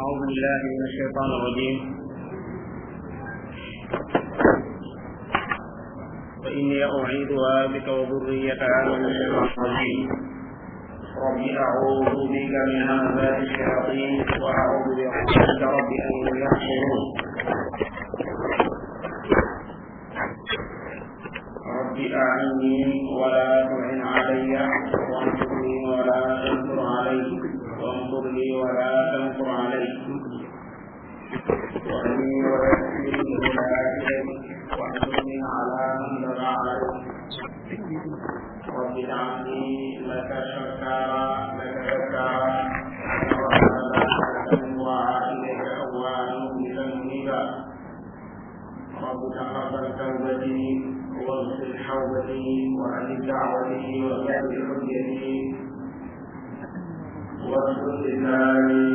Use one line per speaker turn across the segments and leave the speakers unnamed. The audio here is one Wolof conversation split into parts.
أعوذ بالله من الشيطان الرجيم. وإني أعيذها بك وذريتها من الشيطان الرجيم. رب أعوذ بك من همزات الشياطين وأعوذ بك رب أن يحضرون. رب أعني ولا تعن علي وانصرني ولا تنصر علي وانصر لي ولا تنصر علي واهدني ويسر الهدى إليك واحشرني على من بغى عليك. رب اجعلني لك شكارا لك ذكارا وإليك أوابا منيبا. رب تقبل توبتي واغفر حوبتي وأجب دعوتي وثبت حجتي واغفر لساني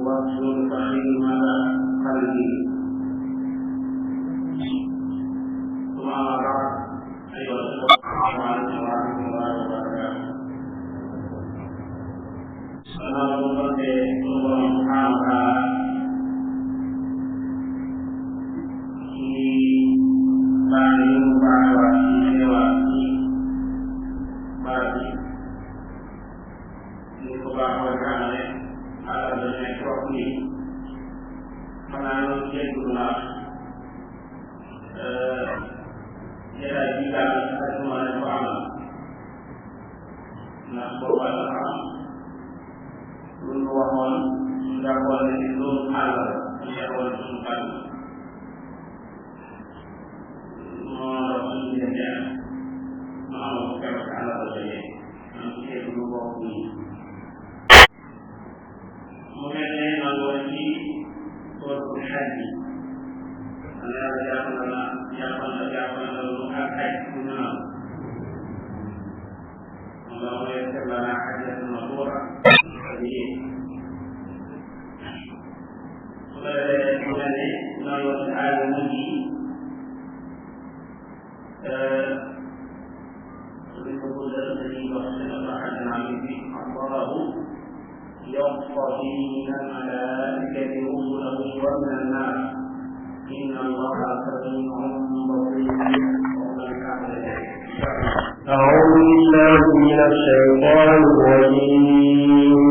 واغفر خيمة قلبي. ثم بعد أيها الأخوة السلام عليكم ورحمة الله وبركاته. سلام الله سبحانه Bayu bahwa lewati bagi dikubahkan ada banyak program mengenai jumlah jadi kita semua paham nak bawa luahan dakwah itu hal yang berkaitan mengenai mau kerana saja nanti berubah ini mengenai mengenai berhaji adalah jawapan lalu akan guna mengenai kerana hajat mabrur jadi mengenai mengenai الله يصطفي من الملائكة رسله ومن الناس إن الله سميع بصير.
أعوذ بالله من الشيطان الرجيم.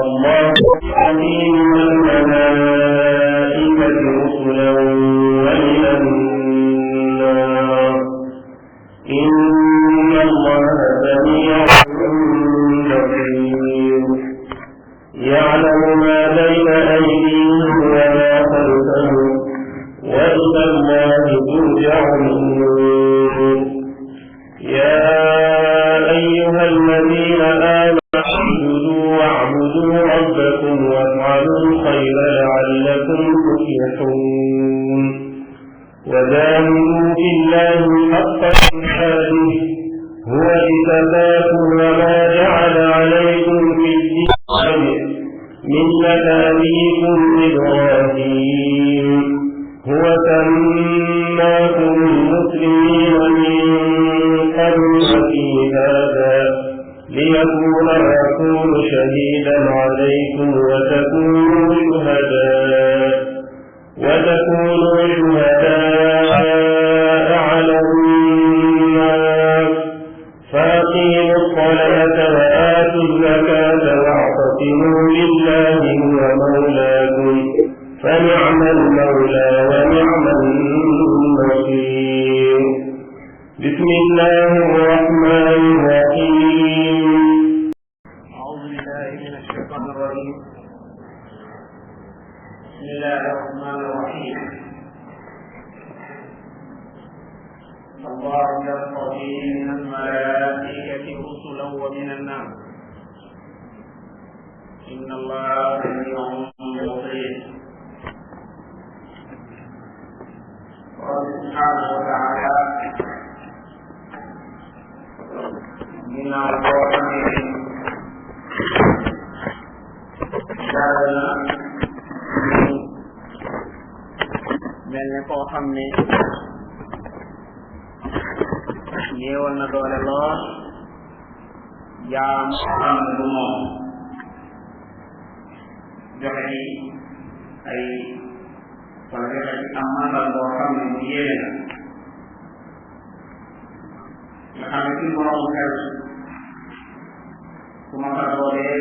الله يصطفي من الملائكة رسلا ومن الناس إن الله سميع بصير. يعلم ما بين أيديهم وما خلفهم وإلى الله ترجع الأمور. يا أيها الذين آمنوا اسجدوا واعبدوا ربكم وافعلوا الخير لعلكم تفلحون. وجاهدوا في الله حق جهاده هو اجتباكم وما جعل عليكم في الدين ملة أبيكم إبراهيم هو سماكم المسلمين من قبل وفي هذا ليكون الرسول شهيدا عليكم وتكونوا شهداء على الناس. فأقيموا الصلاة وآتوا الزكاة واعتصموا بالله هو مولاكم فنعم المولى ونعم النصير. بسم الله الرحمن الرحيم.
أعوذ بالله من الشيطان الرجيم. بسم الله الرحمن الرحيم. الله يصطفي من الملائكة رسلا ومن الناس إن الله سميع بصير. قال سبحانه وتعالى من القرآن mel ne koo xam ne néewal na doole lool jaam am du moom joxe ci ay wala joxe ci am mandal boo xam ne mu yéene la nga xam ne suñu borom xel su ma fa doodee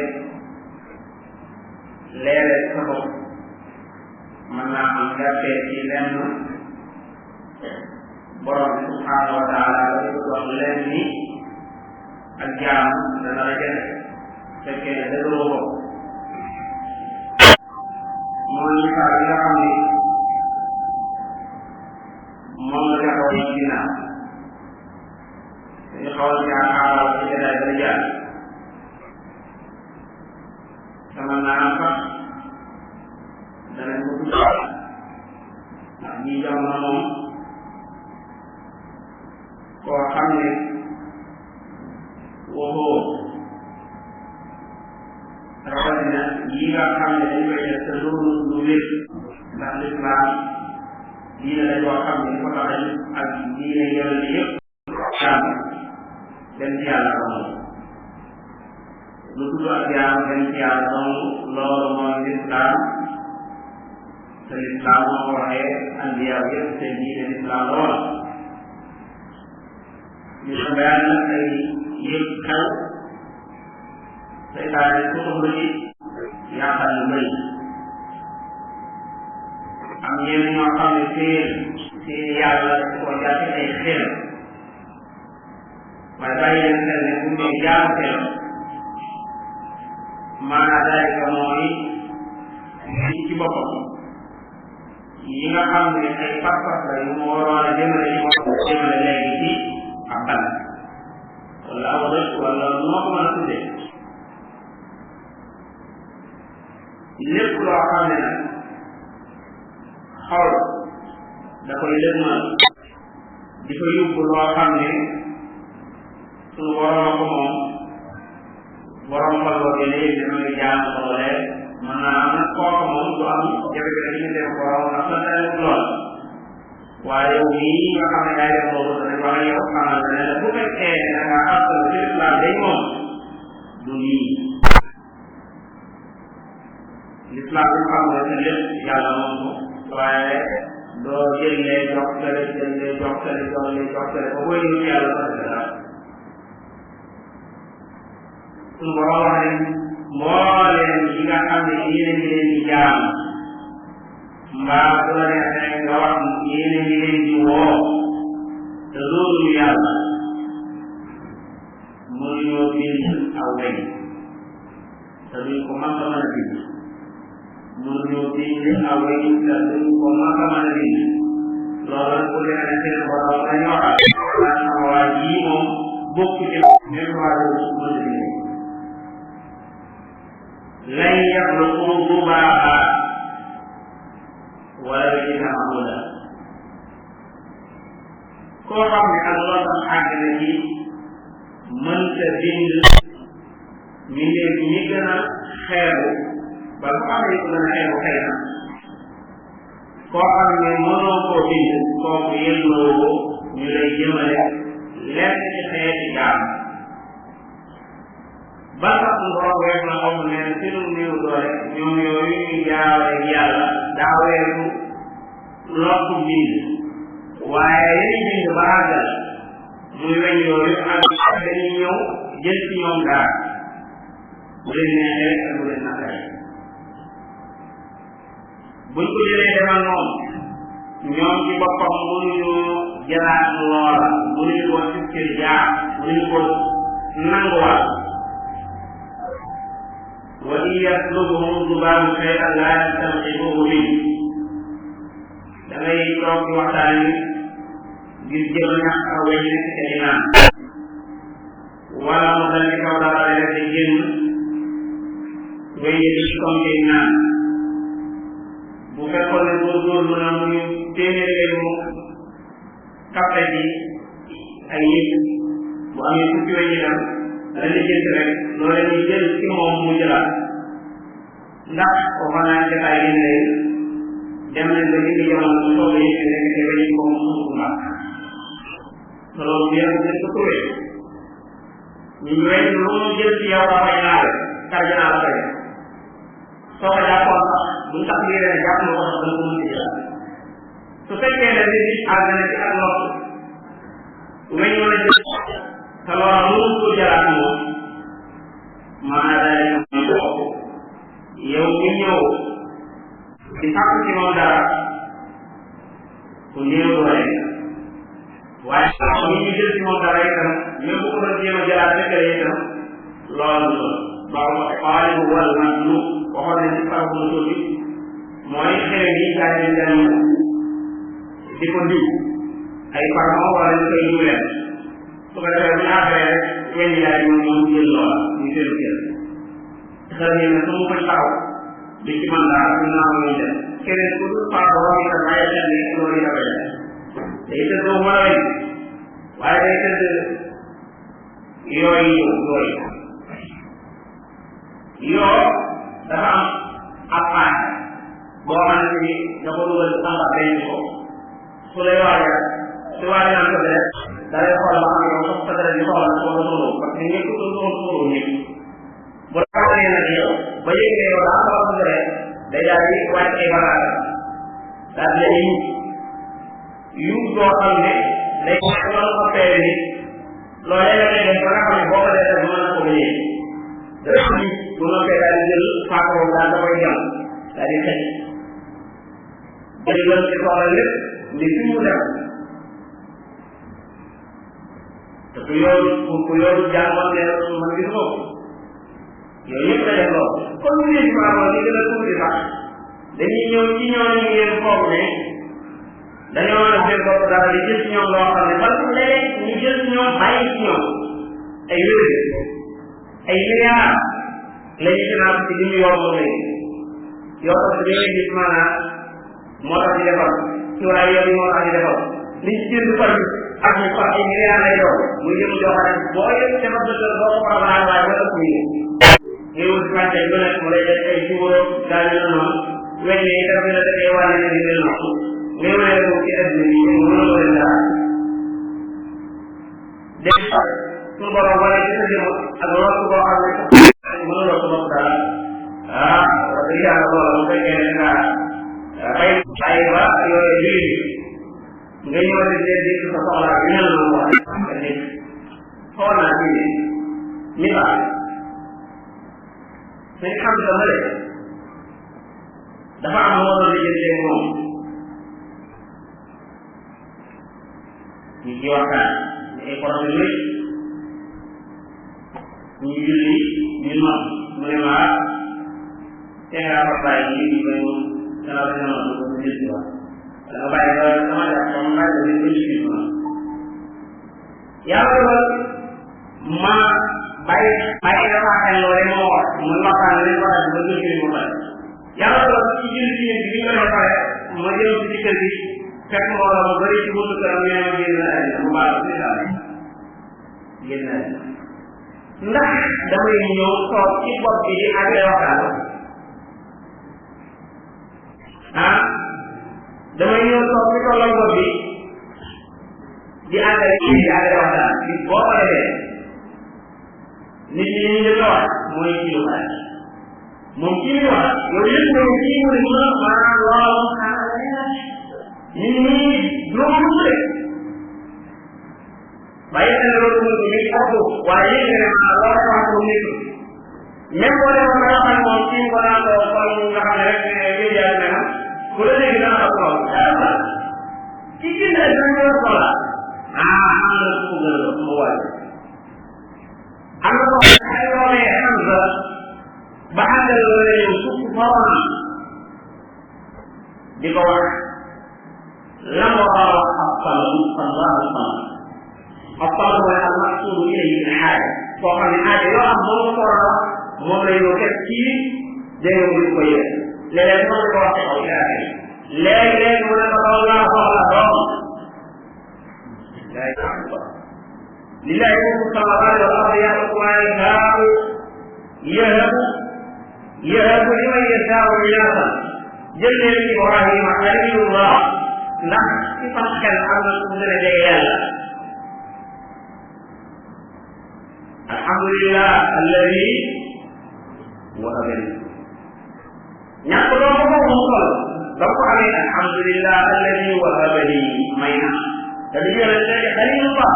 leeral sa bopp mën naa am gàttee ci lenn borom bi subhanahu wa taala la di wax leen ni ak jaam dana la jënd fekkee ne dëgëroo ko mooy misaal yi nga xam ne moom la joxoon yi ginnaaw dañu xawal jaar xaaral ci jëdaay dana jaar sama naam sax danañ ko tuddal ndax ñii jamono moom koo xam ne waxoo rawatina yi nga xam ne dañ koy def te loolu lu wér ndax lislaam diine la joo xam ne ko tax ak diine yonent yëpp jaam dem ci yàlla dong lu tudd ak jaam dem ci yàlla dong loolu mooy lislaam te lislaam moo ko waxee anbiya yëpp te diine lislaam lool ñu sa bayaan nag ay yëpp xew seytaane ku soxla ci yàqal lu bëri am ñenn ñoo xam ne seen yàlla ko jàppe ay xel waaye bàyyi leen xel ne bu ñu jaamu xel maanaam dalika mooy ci boppam yi nga xam ne ay pas-pas la yu mu waroon a jëmale ci boppam jëmale léegi ci ab ban wala aw dëkk wala nu ma ko mën a tuddee lépp loo xam ne nag xol da koy lëgmal di ko yóbbu loo xam ne suñu borom ko moom borom xol boo gënee dina muy jaam loolee mën naa am nag kooku moom du am jafe-jafe yi ñu def borom ndax la tamit lool waaye yow mii nga xam ne yaay def loolu danañ wax yow xamal ne la bu fekkee da nga xasal ci islam day moom du nii l'islam bi xam nga ne lépp yàlla moom ko waaye doo jëlee jox kale jox kale ba booy ñëw ci yàlla ko def dara suñu borom wax ne mbooleem yi nga xam ne yéen a ngi leen di jaam mbaa bu la neexee nga wax yéen a ngi leen di woo te loolu yàlla mënuñoo bind aw weñ te duñ ko mën a mën a bind mënuñoo bind aw weñ te duñ ko mën a mën a bind loolu bu leen ne seen borom dañu waxal naan sama waa jii moom bokk ci même waa boobu mën a bind lan yaxluqu dubaa'a wala dina amula koo xam ne ak loo tax àgg na ci mënta bind mbindeef ñi gën a xeebu ba lu xam ne ko gën a xeebu xëy na koo xam ne mënoo koo bind kooku yelloo ñu lay jëmale lenn ci xeeti jaam ba sax ngoo wees na xamu ne sinu néew doole ñoom yooyu ñu jaawale yàlla daa weesu lokku bind waaye yéen bind ba àggal muy weñ yooyu ak dañuy ñëw jël ci ñoom daal bu leen neexee rek ak bu leen naqaree buñ ko jëlee demal noonu ñoom ci boppam mënuñu jëlaat loola mënuñu ko sikkil jaar mënuñu ko nanguwaat wa in yaslubhum zubaabu shay'an laa yastanqidhuhu minhu da ngay toog di waxtaan gis jël ñax aw weñ nekk ca di naan wala mu dal ci kaw dara rek di génn weñ di ci comme di naan bu fekkoon ne góorgóorlu na muy téeméer mu kappe ji ay yëpp bu amee fukki weñ itam la di jënd rek loolu ñuy jël ci moom mu jëlaat ndax waxoon naa jotaay yi ne dem nañ ba jënd jamono su soobee yëpp nekk te weñ ko mu suuf mbaax te loolu yëpp dañ ko tuwee ñu weñ lu mu jël ci yow dafay naa kar janaa la koy soo ko jàppoon sax buñ tax lii rek jàpp nga ko sax danga ko mën ci jëlaat su fekkee ne nit àgg na ci ak nopp weñ mën a jël te loola mënul ko jëlaat moom maanaam day am bopp yow ñu ñëw di sàkk ci moom dara ku néew doole waaye ñu ñu jël ci moom dara itam même bu ko doon jéem a jëlaat fekkee itam loolu baax ma xaali bu wàll man lu waxoon nañ ci faram bu tuuti mooy xewe yi gaa yi dañ di ko diw ay parfum wala ñu koy diw leen su ko defee bu ñu àggee rek weñ yi daal ñoom ñoom jël loola ñu seetlu jël xel yi ne su mu koy taxaw di ci man daal ñu naan muy dem keneen ku dul faako wax itam bàyyi xel ni loolu yi dafay def day tëdd bu mën a weñ waaye day tëdd yooyu yoo dafa am ab aay boo xamante ni dafa dugal samba denc ko su lay waajal su waajal ko def da lay xool ba xam yow sax sa dara di soxla ko nga solo parce que ñëpp du solo ñëpp bu la xamee nag yow ba yëgee yow daa soxla sa dara day daal di wàcc ay bagages daal di lay yu doo xam ne day mën a ko feere nit loolee la ngay def ba nga xam ne boo ko defee du mën a ko bëjee bu noppee daal di jël paaka boobu daal da koy jam daal di xëy jël yoon ci soxla lépp ndi fi mu dem te ku yoonu jàngoon ne man gis ko yooyu yëpp da def loolu comme ñu ne maamoon li gën a tuuti sax dañuy ñëw ci ñooñu ngeen foog ne dañoo mën a jël bopp dara di jël ci ñoom loo xam ne parce que léeg ñu jël ci ñoom bàyyi ci ñoom ay wér ay milliards la ñu finance ci li ñu yor moom léegi yoo xam ne dañuy gis maanaam moo tax di defar cuuraay yooyu moo tax di defar li ci jënd par ak ñu par ay milliards lay doon muy jëm joo xam ne boo yëg defar dëgg boo ko programme waaye ba ëpp ñu ngay wut fàtte lu nekk mu lay def ay juróom daal di la noonu weñ yi daf la defee wàll ne di mel noonu ngay wane ko ci adduna bi mënuloo leen dara dégg nga suñu borom wala ci sa jëm ak loolu boo xam ne mënuloo sa bopp dara ah wax dëgg yàlla loolu bu fekkee ne nga bay ay ba yooyu lii nga ñëw di dégg sa soxla bi mel noonu wax nga dégg xool naa ci misaal suñ xam sa mële dafa am moo doon lijjantee moom ñu ci waxtaan ñu ay problème rek ñu julli ñu nopp mu ne ma te nga fa bàyyi ñu ñu koy moom dana la dana la ko jël ci wax da nga bàyyi ba sama jàpp comme bàyyi ba ñu ci ma yàlla ba ma bàyyi dafa xel loole moo wax mu waxtaan leen waxtaan ba ñu ci mu pare yàlla ba ci julli ci bi ñu ko pare ma jël ci kër gi fekk mbooloo mu bëri ci buntu këram ñu ne ma génn àddina mu baal ci daal génn àddina ndax damay ñëw toog ci bopp bi di àggale waxtaan ah damay ñëw toog ci tollal bopp bi di àggale waxtaan bi boo ko defee nit ñi ñu njëkk a wax mooy ci lu baax moom ci lu wax yow yëpp yow ci mu ne maanaam loolu nit ñi juróom rek bàyyi xel loolu mu ngi ëpp waaye yëg nga ne maanaam loolu wax ko nit même boo demoon ba nga xam ne moom ci ko naan ko xool nga xam ne rek yooyu yaa ne ma ku la léegi dana xam loolu dara ci ci ne dañu war soxla am na ku gën a mu waay am na ko ay loolee xam nga ba àggal loolu yow sukk foroon di ko wax lan moo war a wax asalaam asalaam asalaam mooy al maqsuud ilayhi min xaaja koo xam ne xaaja yoo xam moom ko war a wax moom la yow képp kii dégg nga ko yëg léeg-léeg mën nga ko wax ci kaw léeg-léeg mu ne ko doon laa soxla doom lillahi mulku samaawaati wal ardi yaxluqu maa yashaa'u yahabu liman yashaa'u inaasan jël leen Ibrahima xalilullah ndax ci sam xel am na ku gën a jege yàlla alhamdulillah alladi wahaba li ñàkk doom ba foofu mu toll ba ko amee alhamdulillah alladi wahaba li may na te du yore léegi xalilullah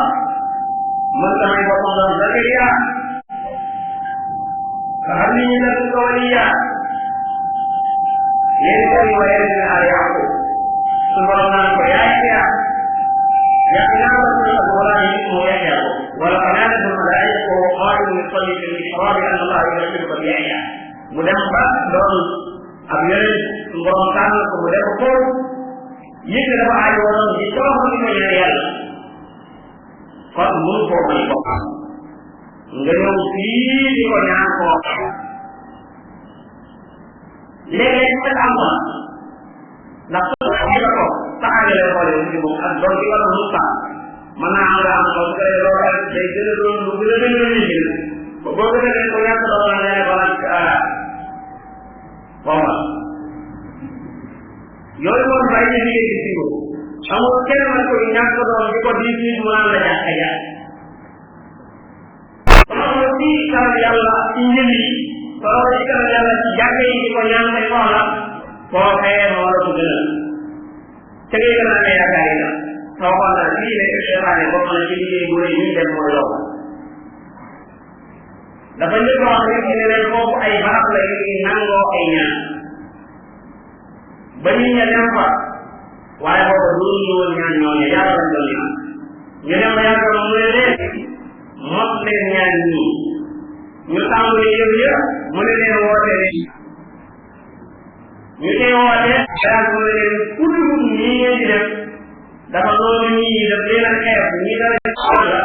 mën tamay boppam doon Zakariya fa xam ni ñu def ko waliya yéen ko yi waye dina al yaqub su borom naan ko Yaxya Yaxya ba su ak wala yi mu Yaxya ko wala qanatu malaika wa qalu min qalbi fil ihrab an Allah yashruka bi Yaxya mu dem ba doon ab yeneen su borom tànn ko mu def ko yëg dafa aaj woon di torox di ko ñaan yàlla kon mun koo may bopp nga ñëw fii di ko ñaan koo léeg-léeg ñu am na ndax su ko ko saxaale xoole ci moom ak doon ci wala mu sax mën naa am la am ko su koy loolu day gën a doon lu gën a gën a liggéey ba boo gën a ko ñàkk doon na ne ko nag booba yooyu moom bàyyi ñu liggéey ci sigo amul kenn man ko ñàkk doon di ko di mu naan la jàkka ja loolu ci kanam yàlla ci njël yi loolu ci kanam yàlla ci jàkka yi di ko ñaan may soxla foofee moo la ko gënal te ngay gën a amee yaakaar yi nag soo xool na lii ne seetaane bokk na ci liggéey bu rëy ñuy dem mooy loolu dafa njëkk wax rek ne leen foofu ay barab la yu nangoo ay ñaan ba ñu ña dem fa waaye boobu duñu ñu woon ñaan ñooñu yàlla lañ doon ñaan ñu dem ba yàlla mu ne leen mot leen ñaan ñii ñu tàmbali yëf ya mu ne leen woote leen ñu koy woote daal mu ne leen kutul nii ngeen di def dafa noonu ñii daf leen a xeeb ñii dara la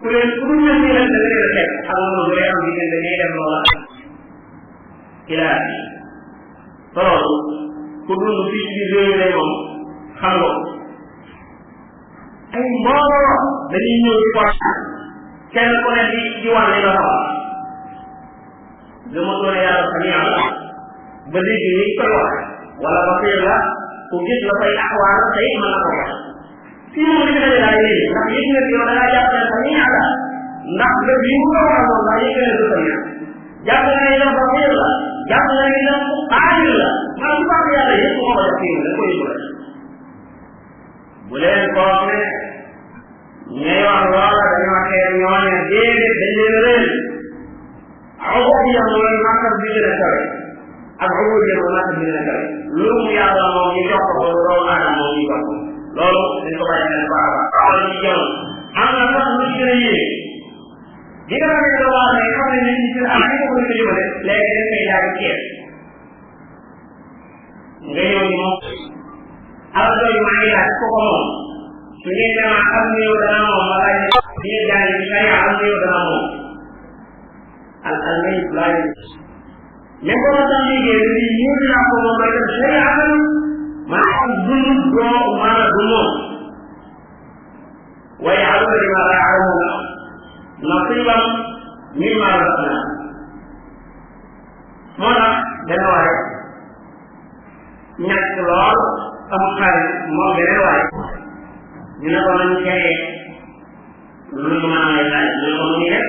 ku leen kutul na ñii leen da leen a xeeb xam nga loolu day am diggante ñuy def loola ilaa loolu ku dund fii ci réew mi moom xam nga ay mbooloo dañuy ñëw di ko kenn ku ne di wax li nga xam gëma doone yàlla sami yàlla ba léegi ni koy wax wala ba fee la ku gis la koy axwaar tey mën na ko wax fii mu nekk dañu daal léegi ndax yëg nga yow da ngaa jàpp ne sami yàlla ndax ba bii mu ko wax moom ndax yëg nga du sami yàlla jàpp nga ne ba fee la jàpp nga ne aajul la maa su baax yàlla yëpp moo ko def fii da koy yëg bu leen foog ne ñay wax loola dañoo xeer ñooñe déedéet dañ leen réer ubudiya mooy màkkar bi gën a kawe ak ubudiya mooy màkkar bi gën a kawe lu mu yàlla moom ñu jox ko loolu doomu aadama moom ñu jox ko loolu dañ ko bàyyi xel baax a baax xool ci jëm am na sax lu gën a yéeg di nga xam ne waa ne xam ne nit ñi ci am ko ko jëmale léegi dañ koy jaay ceeb nga ñëw ni moom alal jooju maa ngi laaj ko ko moom su ngeen demaa am néew dana moom wala di ngeen jaay ci kaya am néew dana moom al may laaj même boo tax liggéey li ñu dinaa ko moom may def shay amal maanaam dund doo mën a du moom waaye alal di ma laa alamuna nasiban mimma razaqna moo tax dana waaye ñàkk lool am xarit moom beneen waaye ñu ne ko nañ kere lu ñu mën a may laaj ñu ne ko mu def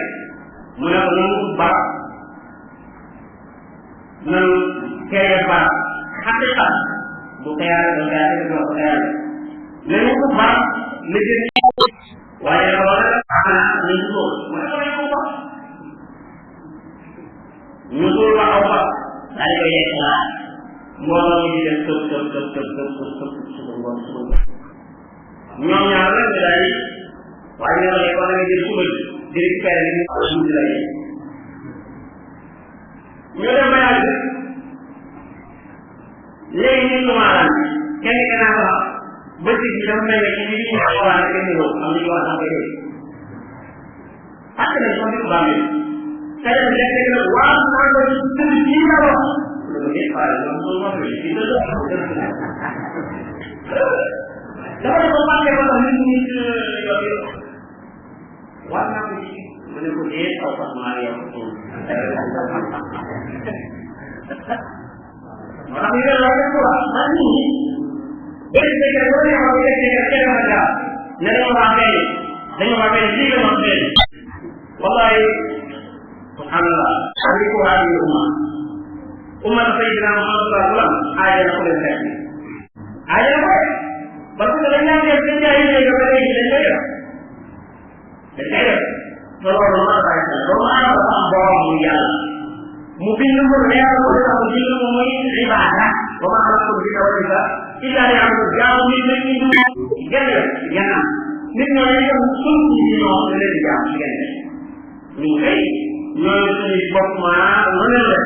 mu ne ko nañ ba nañ kere ba xaqiqa bu xeyaare ba xeyaare ba xeyaare nañu ko ba li gën waaye loolu xanaa ñu ko mu ne ko nañ ko ba ñu ko ba aw ba daal koy yegg laa mbooloo mi di def tëb tëb tëb tëb tëb tëb tëb suba ngoon suba ngoon ñoom ñaar rek ñu daal di waaye ñoo ne ko na nga jël suba di récupéré li ñu suuf di la yee ñu dem ba yàgg léegi ñu tumaaraan kenn ki naa ko bëccëg bi dafa mel ne ci li ñu xoolaat kenn ñëw am ñu wax koy dégg parce que dañ ko bàmmee te dem lekk na waaw naa ko ci tëdd ci la wax dafa ko màggee ba tax nit ñi war naa ko ci mu ne ko dee aw sax maa yow moo tax ñu la ko wax man ni bëri bëgg ko ne ko ci kenn ma ga ne dañu wax lii la wax tey wallahi subhanallah ali ko hadi umma ummata sayyidina Muhammad sallallahu alaihi wasallam aaya na ko leen rek aaya na ko parce que dañ naan def dañ jaay léegi ba léegi dañ koy def te loolu ma bàyyi xel doomu aadama dafa am borom muy yàlla mu bind ko leer ko dafa ko bind ko muy ibaada ba ma xalaat ko bi wala sa illa li am jaamu nit ñi ñu gën gën nit ñoo lay dem suñ ci ñoo leen di jaam gën ñu kay ñoo suñu bopp ma wala la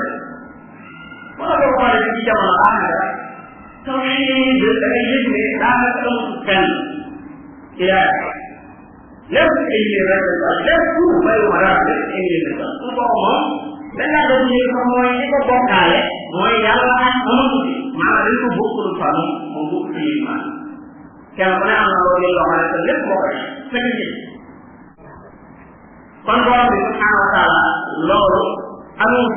wala ko xale ci jamono aaxira tawhid da ngay yëg ne daanaka amul kenn ila lépp indi rek lépp bayu ma daal lépp indi rek su ko moom dañ laa doon ñëw ko mooy li ko bokkaale mooy yàlla ak amatu bi maanaam dañ ko bokkul fan mu bokk ci iman kenn ku ne am na loolu loo xam ne lépp moo koy fekk ci kon borom bi subhanahu wa taala loolu amul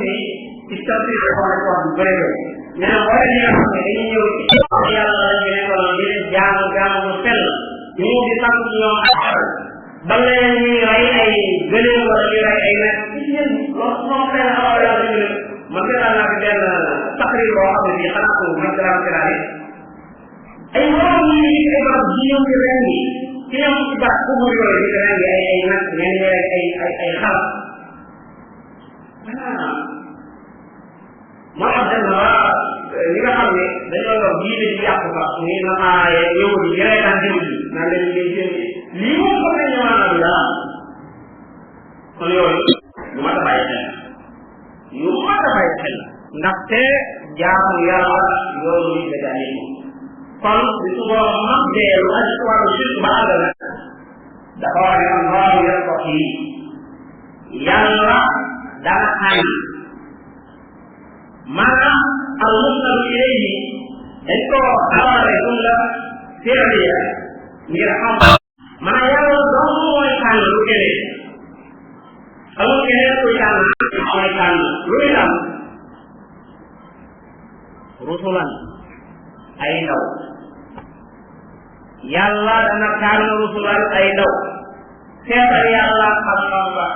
ci tafsir ko wax wax bu bëri bëri ñu ne boo leen xam ne dañuy ñëw ci yàlla la ñu leen wala di leen jaamu bu sell ñu di sant ñoom ba leen ñuy rey ay gëléem wala ñuy rey ay nag ci yéen loolu moom xëy na xaw yàlla ñu man seetaan naa fi benn taqrir boo xam ne bii xanaa ko man dara seetaan ay morom yi ay barab ji ñëw ci ren yi ci ñoom ci baax bu mu yooyu di ren yi ay nag ñenn ñi rek ay xala moo tax dem na ñi nga xam ne dañoo yor diine di yàqu sax ni na maaye yow di reetaan jëm ji naan leen ngay jëm lii moom xam nañ ne maanaam dara kon yooyu yu mat a bàyyi xel yu mat a bàyyi xel ndaxte jaamu yàlla yoonu nit da daal yi kon bi su boo mag deelu ak wàllu sirk ba àgg na dafa wax ne allahu yarqi yàlla dana xañ maanaam al musnad ilayhi dañ ko xabaare jumla fi'liya ngir xam maanaam yàlla dong mooy tànn lu keneen amul keneen kuy tànn mooy tànn luy tam rusulan ay ndaw yàlla dana tànn rusulan ay ndaw seetal yàlla xam-xam ba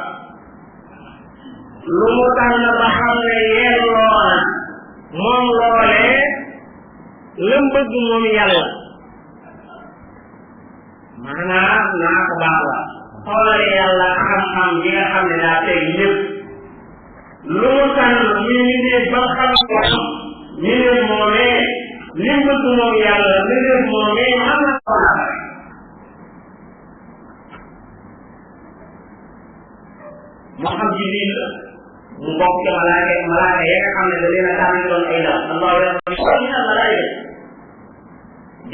lu mu tànn ba xam ne yelloo na moom loolee lam bëgg moom yàlla maanaam naa ko baax la xoolale yàlla xam-xam bi nga xam ne daa teg lépp lu mu tànn ñu ne ba xam ko ñu ne moomee li bëgg moom yàlla li ne moomee mën na ko naqare moo xam ci lii la mu bokk ci malaaka ya nga xam ne da leen a tànn doon ay ndaw Allah ya malaika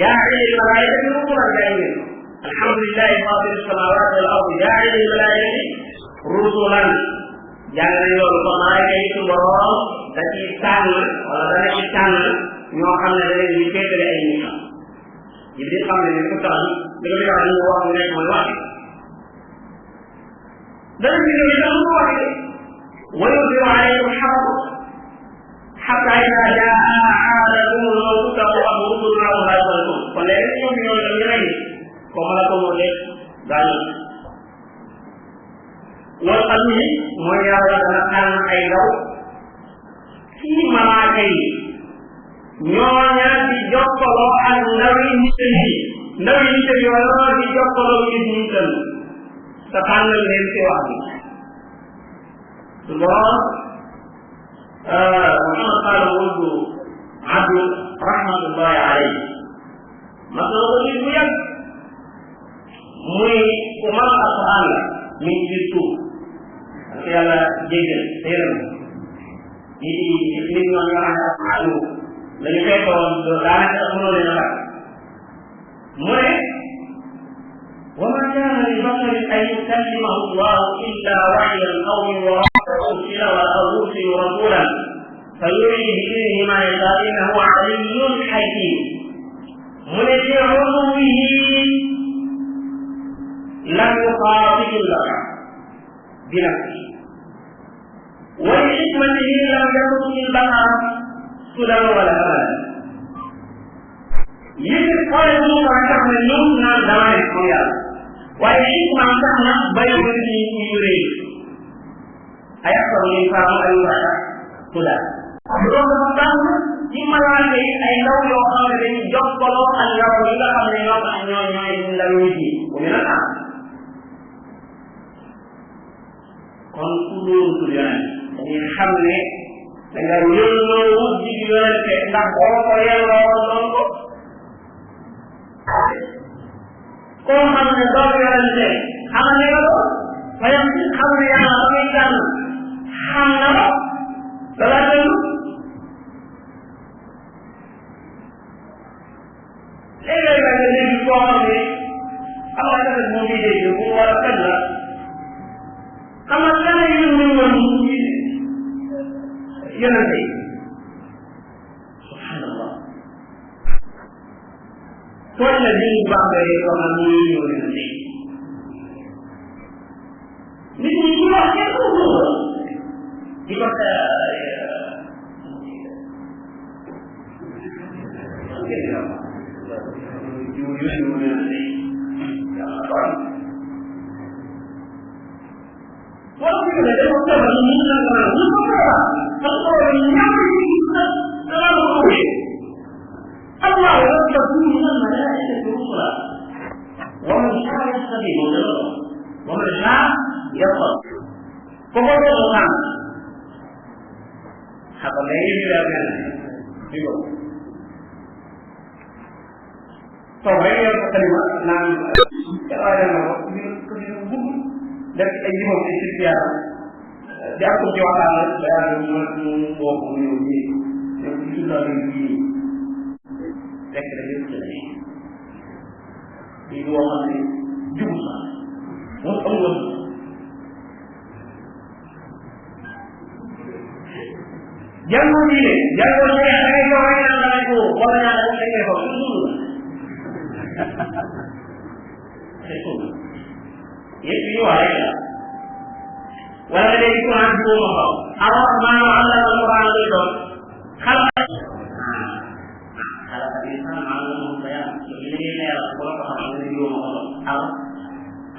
jaa'il malaikati rusulan jaa'ilin alhamdulillah fatir as-samawati wal ardi jaa'il malaikati rusulan jàng nañ loolu kon malaika yi su borom da ci tànn wala dana ci tànn ñoo xam ne da leen di féetale ay nit yi di xam ne ko tax da nga wax ñu wax nekk mooy wax dana ci ñëw itam mu wax ويظهر عليكم الحق حتى إذا جاء أحدكم الموت تقوم رسلنا ولا يصلون فلا يؤمن بالغيب كما لكم ولد ذلك والقلب ما يرى أن أيضا في ملاكي ñooña di jokkaloo ak ndawi nit yi wala di jokkaloo nit ñi tan te tànnal leen ci wax bi الله محمد قال ولد عبد رحمة الله عليه مثلا يقول muy ku mën a alquran la mi ngi ci suuf ak yàlla jéggal téeram ñi di nit ñoo ñoo xam ne alquran lañu fekkoon daanaka mënoo leen a mu ne وما كان لبشر أن يكلمه الله إلا وحيا أو من وراء أرسل وأرسل رسولا فيوحي بإذنه ما يشاء إنه علي حكيم من بعلوه لم يخاطب البشر بنفسه ولحكمته لم يترك البشر سدى ولا أبدا يجب قال موسى تعمل نوم دمائر القيامة ويحكم عن تعمل بين يريد أيحصل الإنسان أن يبشر سدى ak ndaw yi nga xam ne ñoo tax ñooy ndaw nit yi bu ñu la tax kon ku loolu tur yonent dañuy xam ne da nga yëlloo wut ji yonente ndax boo ko yelloo doon ko koo xam ne doon yonente xam ne nga ko fayam xam ne yàlla ba muy jàng xam na ko dala déglu léeg-léeg nga dégg koo xam ne am na tamit mu ngi dégg mu war a fen la xam nga lan la ñu mën woon yonente subhanallah tooñ la ñu baaxee yoo xam ne ñu yonente nit ñi ñu wax kenn ko di ko wala ko ne dafa taba ni ñu na ko ñu ko taba ko ko ni ñam ni dara ko ko Allah rabbuka min al-malaikati rusula wa man sha'a yastabihu wa man sha'a yaqul ko ko do kan haba lay ni la kan digo to way yo ko kalima nan ya ya no ko ni bu def ay jimom ci sirriya di ak ko ci waxtaan ba ya ñu ko ko ñu ni ñu ci la ni fekk na yëpp ci la ne di loo xam ne jubu sax moom amuloon jàngoo diine jàngoo ci da ngay ko way naan da ko wala ñaan ko ngay ko c'est tout yëpp yi wax rek la wala nga dégg Quran bi ma ko ar-rahman allama al-Quran lay doon xalaat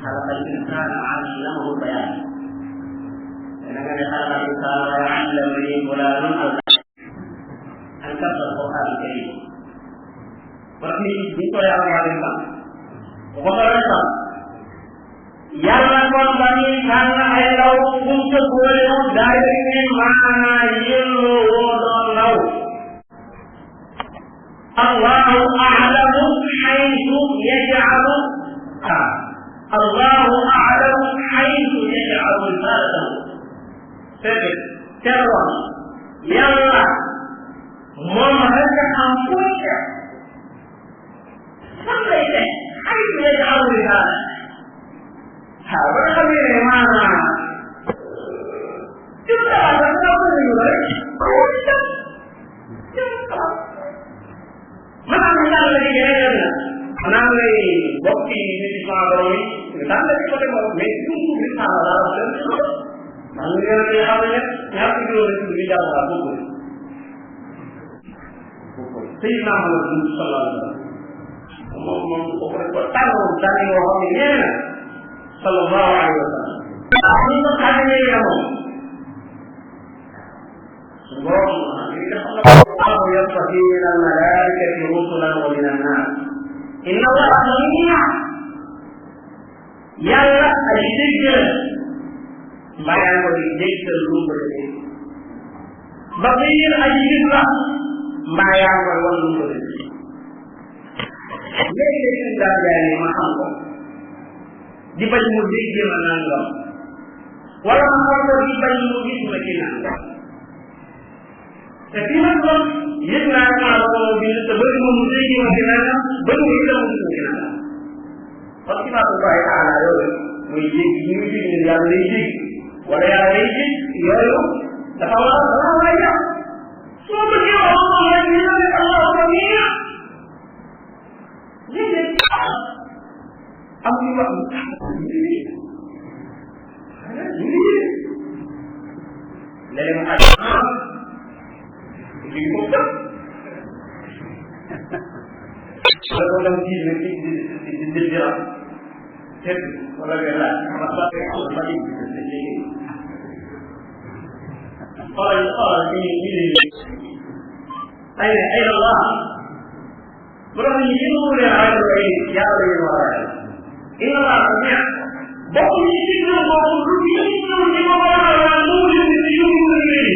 خلق الإنسان علمه البيان إنما خلق الإنسان ويعلم به فلان أن كتب القرآن الكريم ورحمه بيتو يا رب العالمين وقال yàlla kon ba ñuy tànn ay ndaw buñ ca góolewu daal di maanaa yëlloo woo doon ndaw allahu a'lamu haythu yaj'alu الله أعلم حيث يجعل رسالته سبب ترى يلا ممهد أنفسك صليت حيث يجعل رسالته هذا خبير معنا جدا تنظر يوري ما مثال الذي يجعلنا أنا لي بوكي نسي سامبروي نتانا لي كده ميتو نتانا لا بس مانغير لي حاجه يا بيجو لي بيجا ولا بوكو سيدنا محمد صلى الله عليه وسلم مم اوپر پتانو داني هو مين صلى الله عليه وسلم أمين خادم يامو سبحان الله يصطفي من الملائكة رسلا ومن الناس إن الله سميع يلا الشجر ما يعمل الشجر الروبر بقير الشجر ما يعمل الروبر ليس ذلك يعني محمد دبل مدرج منانغا ولا محمد دبل مدرج مكينا Setiap yang nak kalau bila sebelum memulai macam baru kita mungkin. Kalau kita berbaik ala yo, mungkin ni yang lagi, wala yang lagi, yo, tapi orang lain. Semua dia orang yang ni Allah ni. Jadi, apa ni? Dalam hadis dibuka. Kalau dalam di dia, set wala gala, apa yang bagi jadi. Kalau ini, ayat Allah, bu doon ñu yëngu leen ay ay yàlla yu war a inna laa samia bokk ñu ci ñoom boobu lu ñu ñi ko war a waa mu leen ci yu ñu leen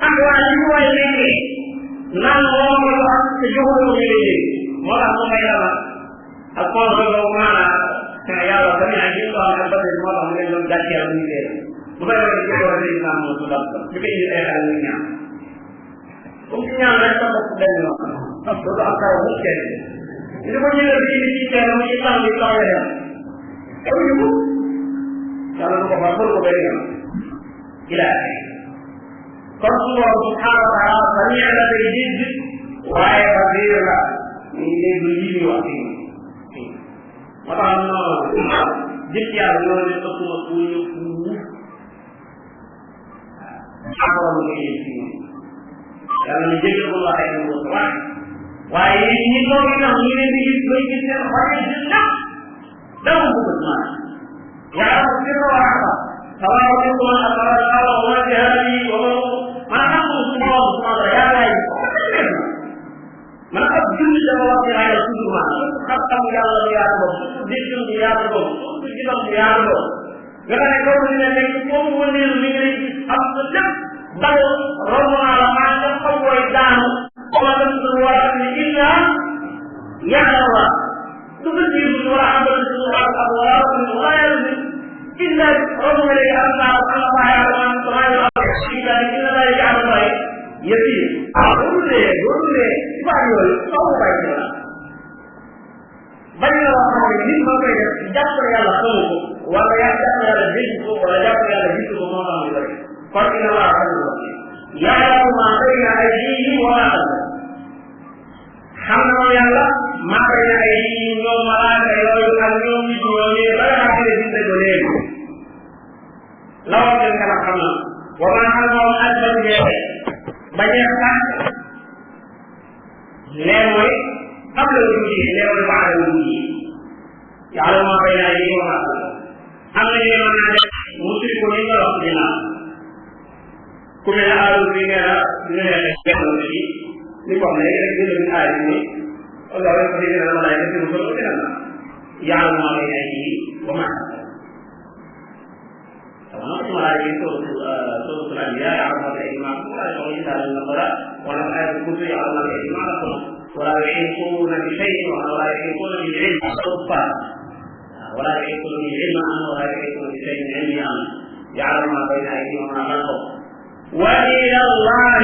ak waa ñu koy nekkee naan moo ko wax te joxu ko leen moo tax mu may yàlla ak kon ko maanaam te yàlla samia ji ko am ba tey moo tax mu leen doon gàcceel ñu leen bu koy waxee ci war a leen naan moo tudal bi koy ñu ay xale ñu ñaan comme ci ñaan rek sa bopp benn yoon loolu am kaw mu kenn li ko ñëwee bi ci kenn mu ci tax bi taw dem taw ñu ko yàlla du ko fa ko benn yoon ila kon su borom subhanahu wa taala sami la day dégg waaye basir la ñu dégg li ñu wax ci moo tax noonu jëf yàlla loolu ne ëpp na fu ñu fu xamoon nga yëg ci yàlla ñu jéggal ko waxee ñu ko waaye ñi toog itam ñu leen di gis bay gis seen xol yi di nax dama bëgg naa yàlla ko sirra wa axfa sawaa'un minkum man asarra al-qawla wa man jahara bihi wa man xamul su borom subhanahu wa taala yàlla yi man ab julli dafa wax ci rajo toujours ma xam-xam yàlla lu yaatu boobu déggam bu yaatu boobu gisam bu yaatu boobu nga xam ne kooku dina nekk foofu wëndeelu mi ngi lay gis am sa lépp dal romb naa la maa nga xam koy daanu wala dem su war a ne illa yàlla wa su ko jiitu wala amal su war a wala wala yàlla illa romb nga léegi am naa am na faa yàlla man sama yàlla illa illa la yàlla bay yëfi loolu de baa yooyu soo ko bàyyi la bañ la wax xam ne nit ma koy def jàpp yàlla xamu ko wala yaa jàpp yàlla dégg ko wala jàpp yàlla gis ko moo tax mu bëri kon inna laa xamul wax yàlla maa bayna aydihim wa maa xalfahum xam na moom yàlla maa bayna aydihim ñoom malaaka yooyu ak ñoom nit ñooñu ba nga xam ne bind ko léegi la wax leen kanam xam na wa maa xalfahum ak bañ jeexe bañee sax lee mooy xam la wuji lee mooy baada wuji yàlla maa bayna aydihim wa maa xalfahum am na ñu mën naa def musrik ko ni nga wax ginnaaw ku mel ne aalu bi nee na ñu ne benn ci li ko xam ne rek ñu ne aay ni wala rek ko dina la lay def ko ko dina yàlla moo lay ay yi ba ma sama ko ma lay ko so la ya ya ma lay ma ko la ko ina la qara wala ay ko tu ya Allah lay ma ko wala yaqulu bi shay'in wala yaqulu bi ilm subha wala yaqulu bi ilm an wala yaqulu bi shay'in ilmi an ya'lamu ma bayna aydihim wa ma khalfahum وإلى الله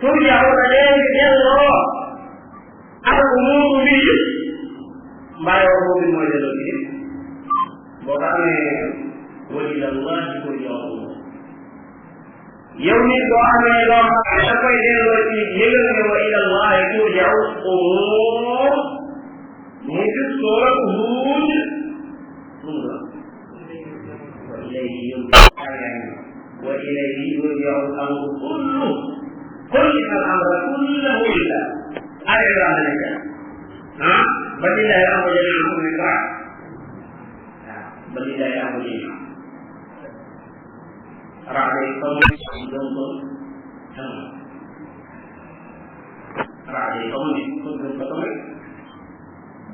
ترجع إليه جل الأمور به ما يقول بالمجلد وقال وإلى الله ترجع الأمور يوم الدعاء الله أشفى إليه وإلى الله ترجع الأمور مثل سورة هود وإليه يرجع الأمر كله كل الأمر كله لله أعلم عن ذلك بل الله الأمر جميعا من بعد بل الله الأمر جميعا رعد قوم رعد قوم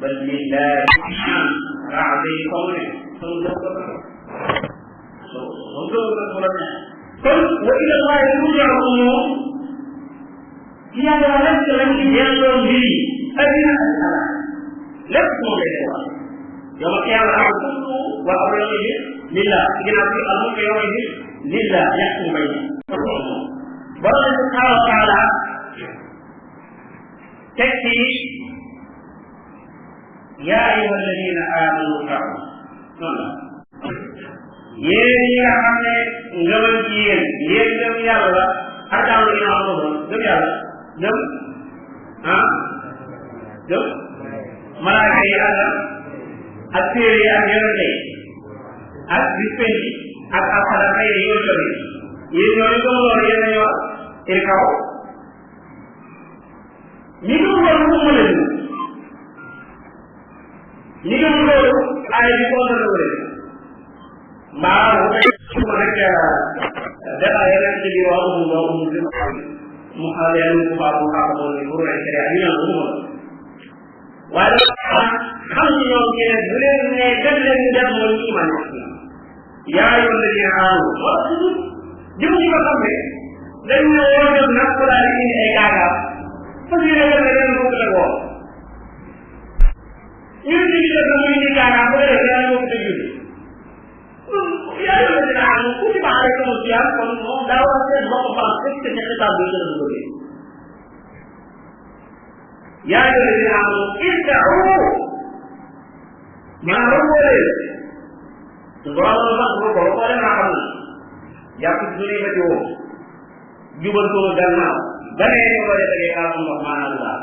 بل لله رعد قوم قل وإلى الله ترجع الأمور هي ذلك الذي ينظر به أدنى الأسئلة لا تكون لله يوم القيامة الأمر كله وأمر يومئذ لله إذا في الأمر يومئذ لله يحكم بينهم والله سبحانه وتعالى تكفي يا أيها الذين آمنوا اركعوا yéen ñi nga xam ne ngëmal ci yéen gëm yàlla arkaan lu ñu am gëm yàlla gëm malaaka yi ak téere yi ak yonente yi ak bis penc ak alxadama yi yow tamit yéen ñooñu gëm loolu yéen nañu wax irkaw ñi gëm loolu mu mën a ñi gëm loolu ay bi ko mën a wëre mbaa bu fekkee su ma nekk dara yeneen ci biir waxu mu xale yàlla mu baax mu xaaral ko ne pour ay kere ak ñu naan waaye xam ci ñoom ñu ne bu leen ne def leen ñu def mooy iman yaa yoon la ñu aaru jëm ñi nga xam ne dañ ne woo def nag ko daal di indi ay gaagaam parce que ñu ne leen ko te woo ñu ne ci def muy indi gaagaam bu dee yaa ko te julli yaa yoon la ñu aaru ku ci baax rek mu ci kon moom daa war a seet bopp baax est-ce que ci xitaab bi gën a duggee yaa yoon la ñu aaru ista'u maanaam romboo leen su borom la sax ko romboo leen naa xam na jàpp ci suñuy ba ci woo jubal ko gannaaw ba nee ñu war a tegee kàlla ndox maanaam daal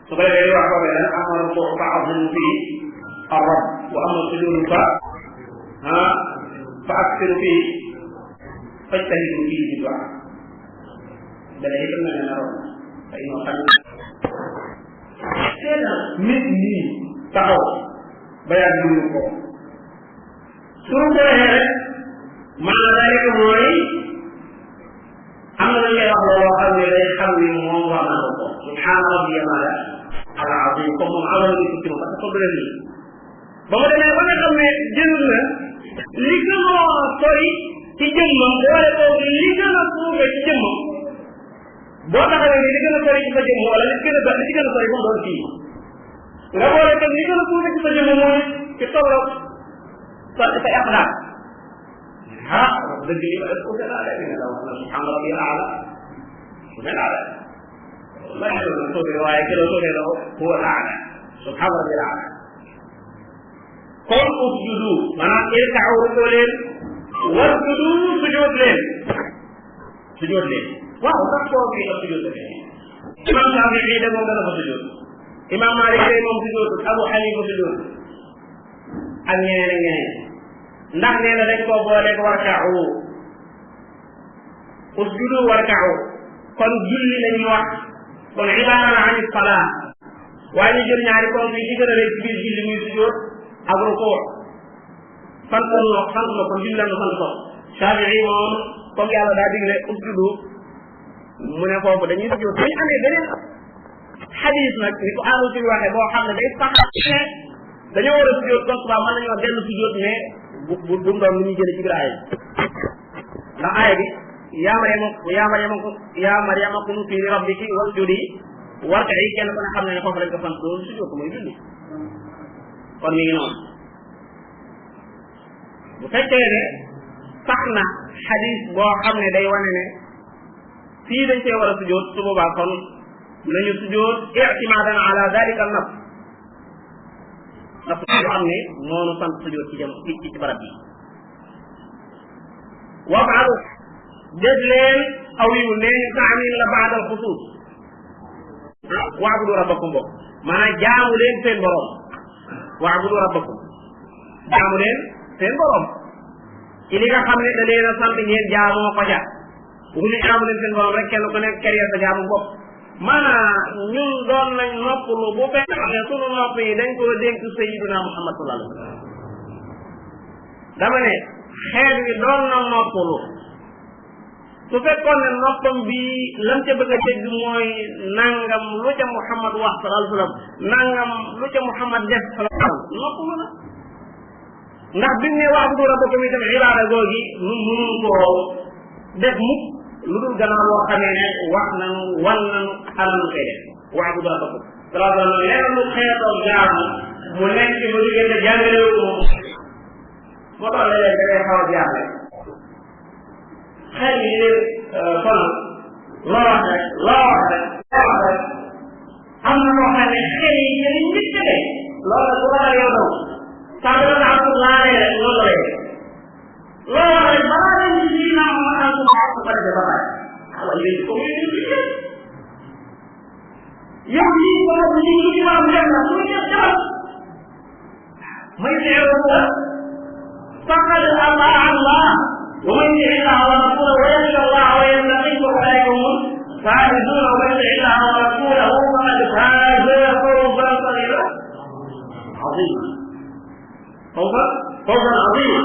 su ko defee wax ko ne amal ko fa azim fii arab wa amal sujudu fa fa aksiru fii fajtahidu fii ci doa dana itam na ne naroon te ñoo xam seetal nit ñi taxaw ba yàgg ñu ko suñu ko waxee rek maanaam rek mooy am na ngay wax looloo xam ne day xam ni moom war na ko ko subhaana rabbiyal ala azim comme moom amal ni ko ci moom parce que problème yi ba mu demee ba nga xam ne jël na li gën a sori ci jëmmam boole ko li gën a suufe ci jëmmam boo taxawee ni li gën a sori ci sa jëmm wala li ci gën a sori moom doon fii nga boole ko li gën a suufe ci sa jëmm mooy ci tolloog sa aqdaam dëgg li ma def ko gën a def ne la wax na subhaana rabbiyal ala gën a def la ñu doon soobee waaye ki la soobee la huwa al ala subhaana rabbiyal ala kon usjudu maanaam irka'u rukoo leen wasjudu sujud leen waaw sax koo fi la sujud leen imam Shaafi'i de moom dana fa sujud imam Maalik de moom sujud Abu Hanifa sujud ak ñeneen ak ñeneen ndax nee na dañ koo booleeg warka'u usjudu warka'u kon julli la ñuy wax kon ibaara la an salaa waaye ñu jël ñaari kon yi ci gën a rëy ci biir julli muy sujud ak rukuu sant na ko julli la sant ko Shaafi'i moom comme yàlla daa digle usjudu mu ne foofu dañuy sujud bu ñu amee beneen xadiis nag ni ko aanu ci waxee boo xam ne day sax ne dañoo war a sujud kon subaa mën nañoo dellu sujud mais bu mu doon lu ñuy jëlee ci biir aaya bi ndax aaya bi yaa Maryama qunuti li rabbiki wasjudi warka'i kenn ku ne xam ne foofu lañ ko sant loolu sujud ko muy julli kon mi ngi noonu bu fekkee ne sax na xadis boo xam ne day wane ne fii dañ cee war a sujud su boobaa kon nañu sujud i'timadan ala dalika an-nafs ndax yoo xam ne moonu sant sujud ci barab bi wafaalu def leen aw yiw nee ñu taamin la baadal xusuus waabudu rabbakum bokk maanaam jaamu leen seen borom waabudu rabbakum jaamu leen seen borom ci li nga xam ne da leen a sant ngeen jaamoo ko ca bu ñu jaamu leen seen borom rek kenn ku nekk kër sa jaamu bopp maanaam ñun doon nañ noppalu bu fekkee sunu nopp yi dañ koo dénk sayyiduna Muhammad sallallahu alayhi wa sallam dama ne xeet wi doon na noppalu su fekkoon ne noppam bi lam ca bëgg a dégg mooy nangam lu ca Muhammad wax sallallahu alayhi wa sallam nangam lu ca Muhammad def sallallahu alayhi wa sallam noppalu na ndax bi mu ne wa'budu rabbakum itam ibaada googi nun mënuñ koo def mukk lu dul gannaaw loo xamee ne wax nañu wan nañu xamal nu koy def wa'budu rabbakum sallallahu alayhi wa sallam lenn lu xeetoo jaamu mu nekk ci ba diggante jàngale wu moom moo tax léeg-léeg da ngay xaw a jaaxle xel yi leen sonal loo wax rek am na loo xam ne xel yi ñu ngi njëkkale loolu la bu ragal yow daw saa dina la am laalee rek loolu lay def loo wax rek balaa leen ci lii naa ma am ko ko defee ba pare waaye léegi comme yéen ñu yow lii ko wax lii lu ci war a dem na su ñu def defal may seero la faqad ataa Allah ومن يطع الله ورسوله ويخشى الله ويتقيه فاولئك هم الفائزون ومن يطع الله ورسوله فقد فاز فوزا عظيما فوزا عظيما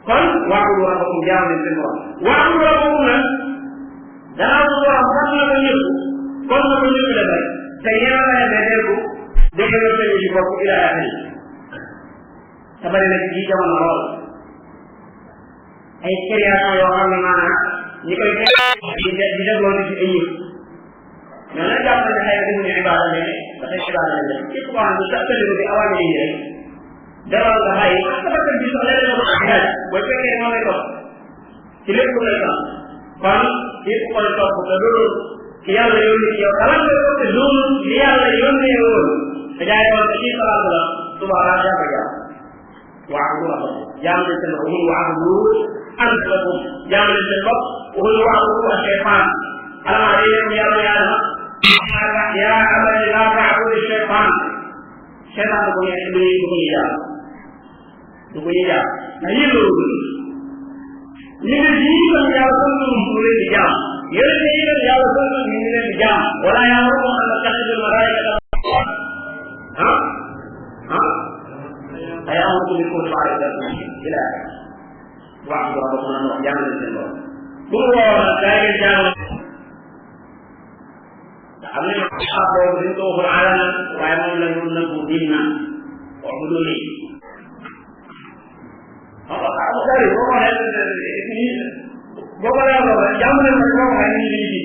kon waabudu rabbakum jaam leen seen borom waabudu rabbakum nag danaa ko borom xam na ko ñëpp kon na ko ñëpp defal te yéen a ne déggu dégg nga seen ci bopp ila axiri te bari na ci jamono lool ay création yoo xam ne maanaam ñi koy di dégloo ci ay yëf ñoo nag jàpp ne xëy na defuñu ibaada mais dafay ibaada lañ def képp koo xam ne sa ëllëg bi awaane yi rek demal nga bàyyi parce que bakkan bi sax leneen ko xaaj booy fekkee moo lay topp ci lépp lu lay topp kon képp koy topp te loolu ki yàlla yónni ci yow xalaat nga ko te loolu li yàlla yónnee woon te jaay woon te ci salaatu la subaa laa jàpp jaam waabudu rabbakum jaam leen seen bopp waxul waabudu anfusakum jaam leen seen bopp waxul waabudu ashaytaan alamaa yéen yàlla yàlla yaa abati laa taabudu shaytaan shaytaan du ko ñuy jaam du ko ñuy jaam ndax yéen loolu ñu ngi ji kon yàlla sant ñu leen di jaam yéen yi leen yàlla sant ñu leen di jaam wala yàlla moo xam ne taxidul malaayika ay amatu bi ko faale da ila wax do ko mën wax jaam leen seen bopp bu mu woo nag daa ngeen jaam am na xaar boobu dañ ko waxul alana waaye moom la ñu nëbbu diina wax bu dul lii boo ko leerloo rek jàmm leen rek boo waxee ñu ngi ji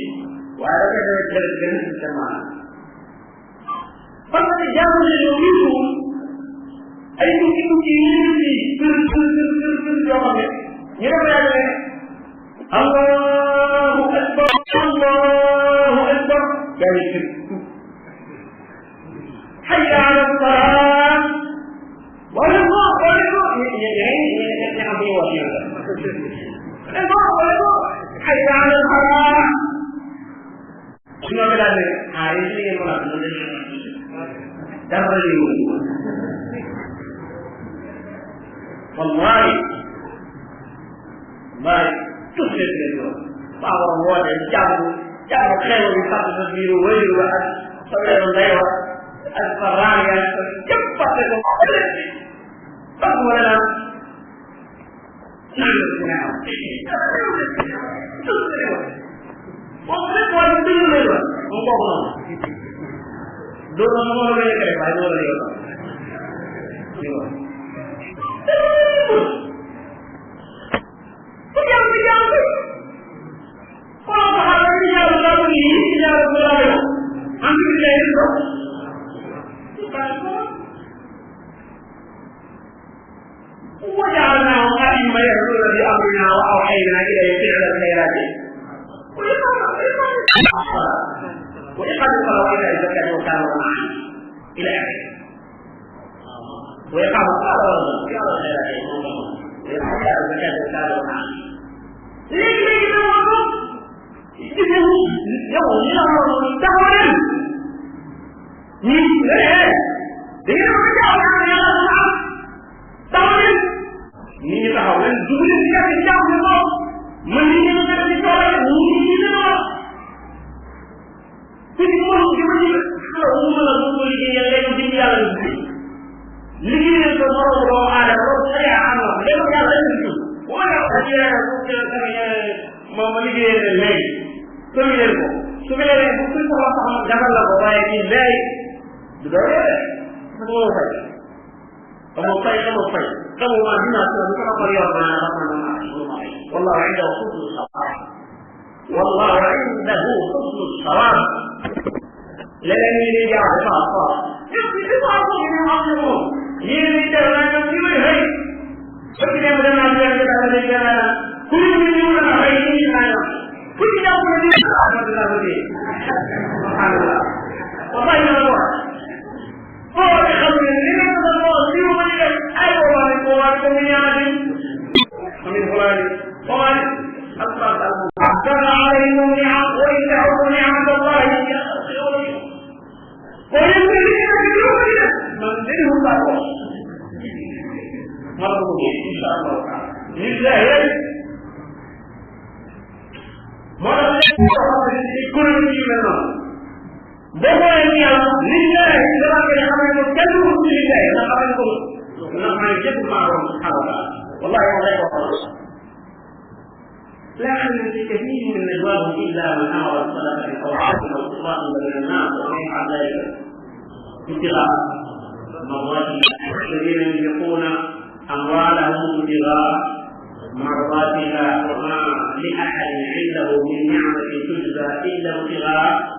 waaye da koy def gën a système parce que jàmm leen yow lii ay tukki yi ñu ngi yoo xam ne ñu def yàgg ne allahu akbar allahu akbar yaa ngi fi hayya ala salat wala mo حي على الفلاح شنو كلامه عايز لي ولا دبري والله ما تفلت له باور ولا جاب خير ويصاب تدبير ويل وأد صبر الله الفرانية جبت لكم فقولا Pokoknya kualitas itu lepas, ngomong. Dua orang lagi kerja, baik dua lagi. Tiga. Kalau bahagia tiga orang ini, tiga orang lagi. Ambil dia itu. وجعلنا أئمة يهدون بأمرنا وأوحينا إليه فعل الخيرات وإقام الصلاة وإيتاء الزكاة وكانوا معنا إلى آخره وإقام الصلاة وفعل الخيرات وإيتاء الزكاة وكانوا معنا ليه ni taxaw len dugul ci ak jamm ko man ni ñu def ci tool ni ni dama ci mo ci ma ci xala mu la mu liggéey leen ci yàlla ci liggéey ko borom do ala do ay am leen yàlla ci wala ci yàlla ko ci sama ma liggéey leen léegi ko leen ko su leen bu ko ko wax dagal la ko waaye ci lay du do mo fay kamu fay kamu ma dina so ko ko yor na والله عنده حسن الصواب والله عنده حسن الصواب لن يرجع الصواب يكفي بعض من عظمه يريد ان يصير هي فكر من الناس يقول كل من يقول هي كل يوم يقول سبحان الله والله الله هو يخبر لنا الله يوم ايوه وعليكم من فلان قال أكثر عليهم نعم وإن تعودوا نعمة الله ويمكن أن يكونوا منزلهم بعضهم مرضوا إن شاء الله تعالى لله مرضوا كل شيء منهم بابا يا لله إذا كان يعمل كله لله لا أقول نحن نجد معهم سبحانه وتعالى والله والله والله لا خير في كثير من نجواهم الا من امر بالصدقه او عدل او اطلاق بين الناس ومن يفعل ذلك ابتغاء مرضات الذين ينفقون اموالهم ابتغاء مرضاتها وما لاحد عنده من نعمه تجزى الا ابتغاء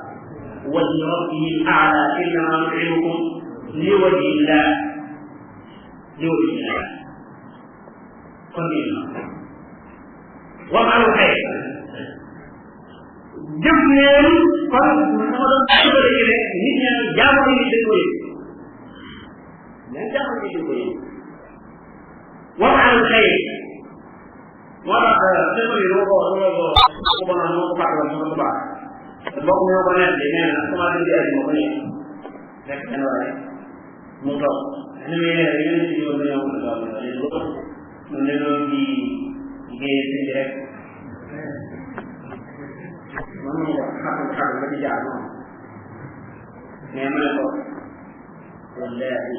وجه ربه الاعلى انما نطعمكم لوجه الله لوجه الله قليلا وافعلوا خير jëf leen kon sama doon tàmbali gi ne nit ñi jaamu yi dañ ko yëg mais jaamu yi dañ ko yëg وافعلوا خير moo tax sëñ bi dama ko naan moo ko fàttali sama tubaab bokk ñoo ko nekk nee na commencé di ay moo ko nekk rek benn waaye mu toog ne muy ne yéen ci yoon dañoo ko daal mu ne noonu di liggéey sëñ bi rek man mu ko xam ba ci jaar moom mais ma ne ko wallahi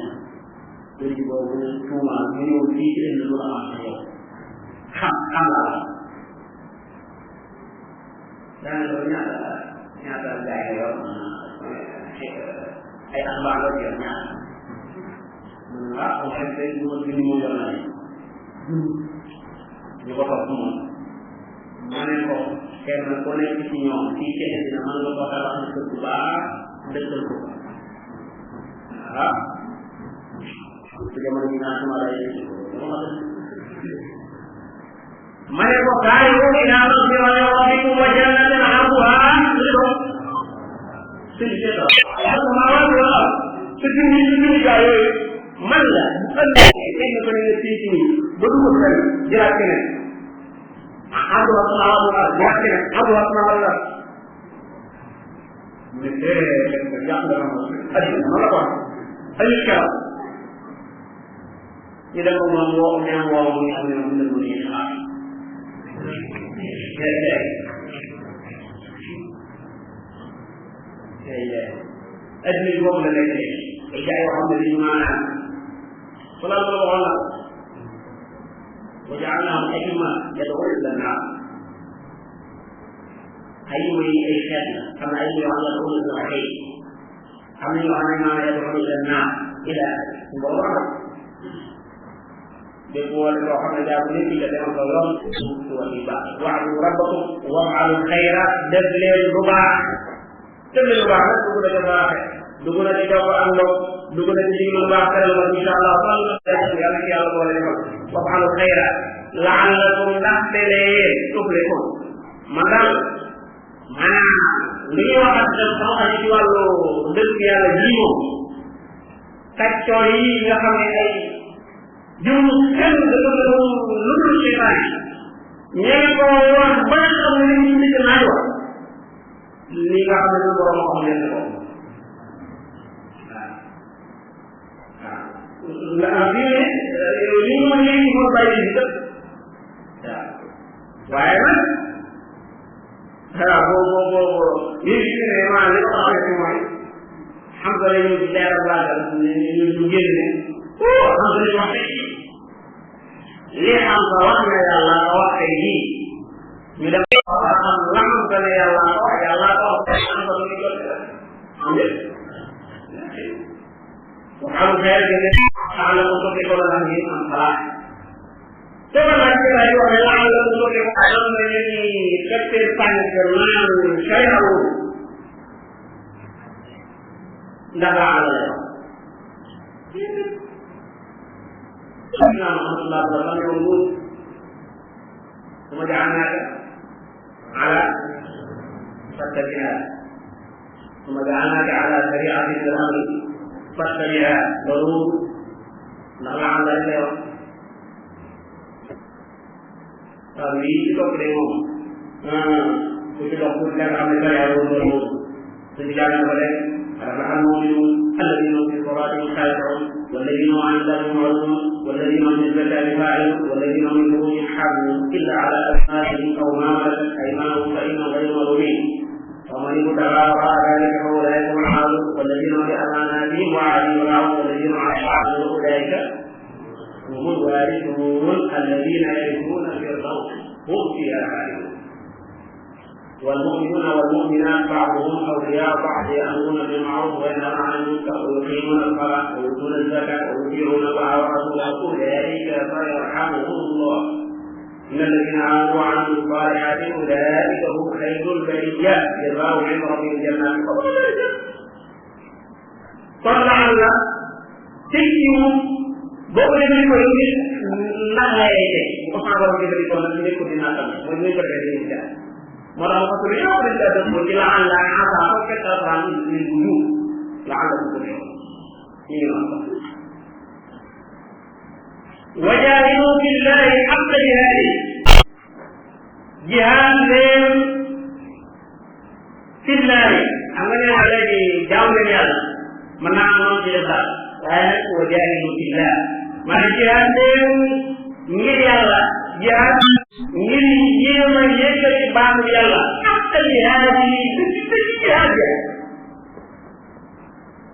sëñ bi boobu tuumaal mu ñëw fii ci indi lu amaat yow xam la daanaka ñaata gaay la yor ay axbaar la yor ñaata ah on fait que ñu mën ñu yor na ñu ko topp moom ma ne ko kenn ku nekk ci ñoom fii ci dina mën nga ko tabax na kër bu baax dëkkal ko ah ci jamono bi naan sama lay ma ne ko kaay woo ila magfirati rabbikum wa jannatin arduha samaawaatu wal ard te suñu gaa yooyu man la bu ëllëgee kenn ko ne nga fii ci nii ba dugg fenn jëlaat keneen arduha samaawaatu wal ard jëlaat keneen arduha samaawaatu wal ard mu ne jàpp nga ma addina ma la ko wax añu keroog ñu dem ko moom woo ñaan woo mu xam ne mu ne mu ne xaar adduna bi boobu la nekk ay jaay yoo xam ne dañu maanaam solal la waxoon la wa jaalnaahum a'imma yad'uuna ila an-naar ay mooy ay xeet la xam ne ay yoo xam ne yad'uuna ila al-xayr am na yoo xam ne maanaam yad'uuna ila an-naar ila boobu wax dégg nga loo xam ne daa bëri fii la demoon ko yoon suuf wala yu baax wa'budu rabbakum waf'alu xayra def leen lu baax def leen lu baax nag dugg na ca baaxe dugg na ci jaww ak ndox dugg na ci digg lu baax tere la incha allah fan la yàlla ci yàlla boole defal waf'alu xayra la'allakum ndaxte leen tuflihun man daal maanaam li ñuy wax ak sama xarit ci wàllu dëkk yàlla ji moom kàccoor yi nga xam ne ay jiw kenn dafa doon lu dul seytaan ñee ko wax ba nga xam ne li ñu ci naaj wax li nga xam ne du borom xam leen ko waaw bi ne li ñu mën léegi moo bàyyi ci dëkk waaw waaye nag boo yéen ci ne maa li ko xamee ci mooy xam nga la ñu leeral baagal ñu génne xam nga li wax li xam nga wax na yàlla nga wax tey jii ñu dem xam la xam nga ne yàlla nga wax yàlla nga wax tey xam nga lu ñu jot am de waxalu xeer gi ne xam la ko sotti ko la ngi am xalaat te ma laaj ci lay wax ne la la ko sotti ko am na ñu ni fekkee tànk naan shayawu ndax la ala la سيدنا محمد صلى الله عليه وسلم يقول ثم جعلناك على فاتبعها ثم جعلناك على شريعة الأمر فاتبعها ضرور نحن عن ذلك فبي تقدمون وتدخل لك عن الشريعة ضرور سيجعلنا ذلك رفع المؤمنون الذين في صلاتهم خاشعون والذين عن ذلك معرضون والذين من الزكاة فاعلون والذين من فروجهم حافظون إلا على أزواجهم أو ما ملكت أيمانهم فإنهم غير ملومين ومن ابتغى وراء ذلك فأولئك هم العادون والذين بأماناتهم وعهدهم راعون والذين على عهدهم أولئك هم الوارثون الذين يرثون الفردوس هم فيها خالدون. والمؤمنون والمؤمنات بعضهم أولياء بعض يأمرون بالمعروف وينهون عن المنكر ويقيمون الصلاة ويؤتون الزكاة ويطيعون الله ورسوله أولئك سيرحمهم الله إن الذين آمنوا وعملوا الصالحات أولئك هم خير البرية جزاؤهم عند ربهم جنات طلع الله تكيو بقول لي كويس نهاية وصار ربي يقول لك كل الناس وين يقدر مرة مصرية ولا تقول لعل عسى فكت عن الوجوه لعل تقول وجاهدوا في الله حق جهاده جهاد في الله أمنا على جاوب الله من أمام الله وجاهدوا في الله من جهاد ngir yàlla jaar ngir jéem a yëkkati baatu yàlla ak jihaad yi ci jihaad ja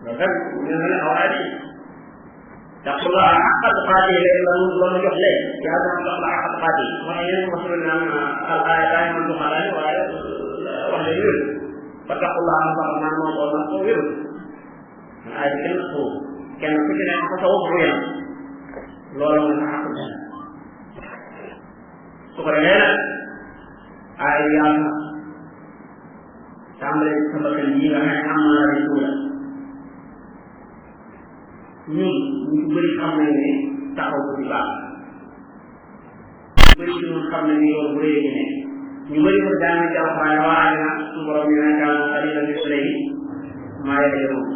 loolu ñu ne awaadi taqullah haqqa tuqaati la mu jox leen yàlla na Allah haqqa tuqaati mooy yéen mosul naan al ayataay man tuxalaani waaye wax la yël fa taqullah man moom ko man ko yël ay kenn ku ci ne ko sa wax yàlla loolu mooy sa xaq su ko defee nag ay yàlla tàmbalee sa bakkan yi nga xam ne am na la suula ñun ñu bëri xam nañ ne taxaw ko ci baax ñu bëri ci ñun xam nañ ne yoon bu rëy ne ñu bëri ko jàng ci alxuraan waa na su borom ñu naan kaan xalila bi sulay maa yegg moom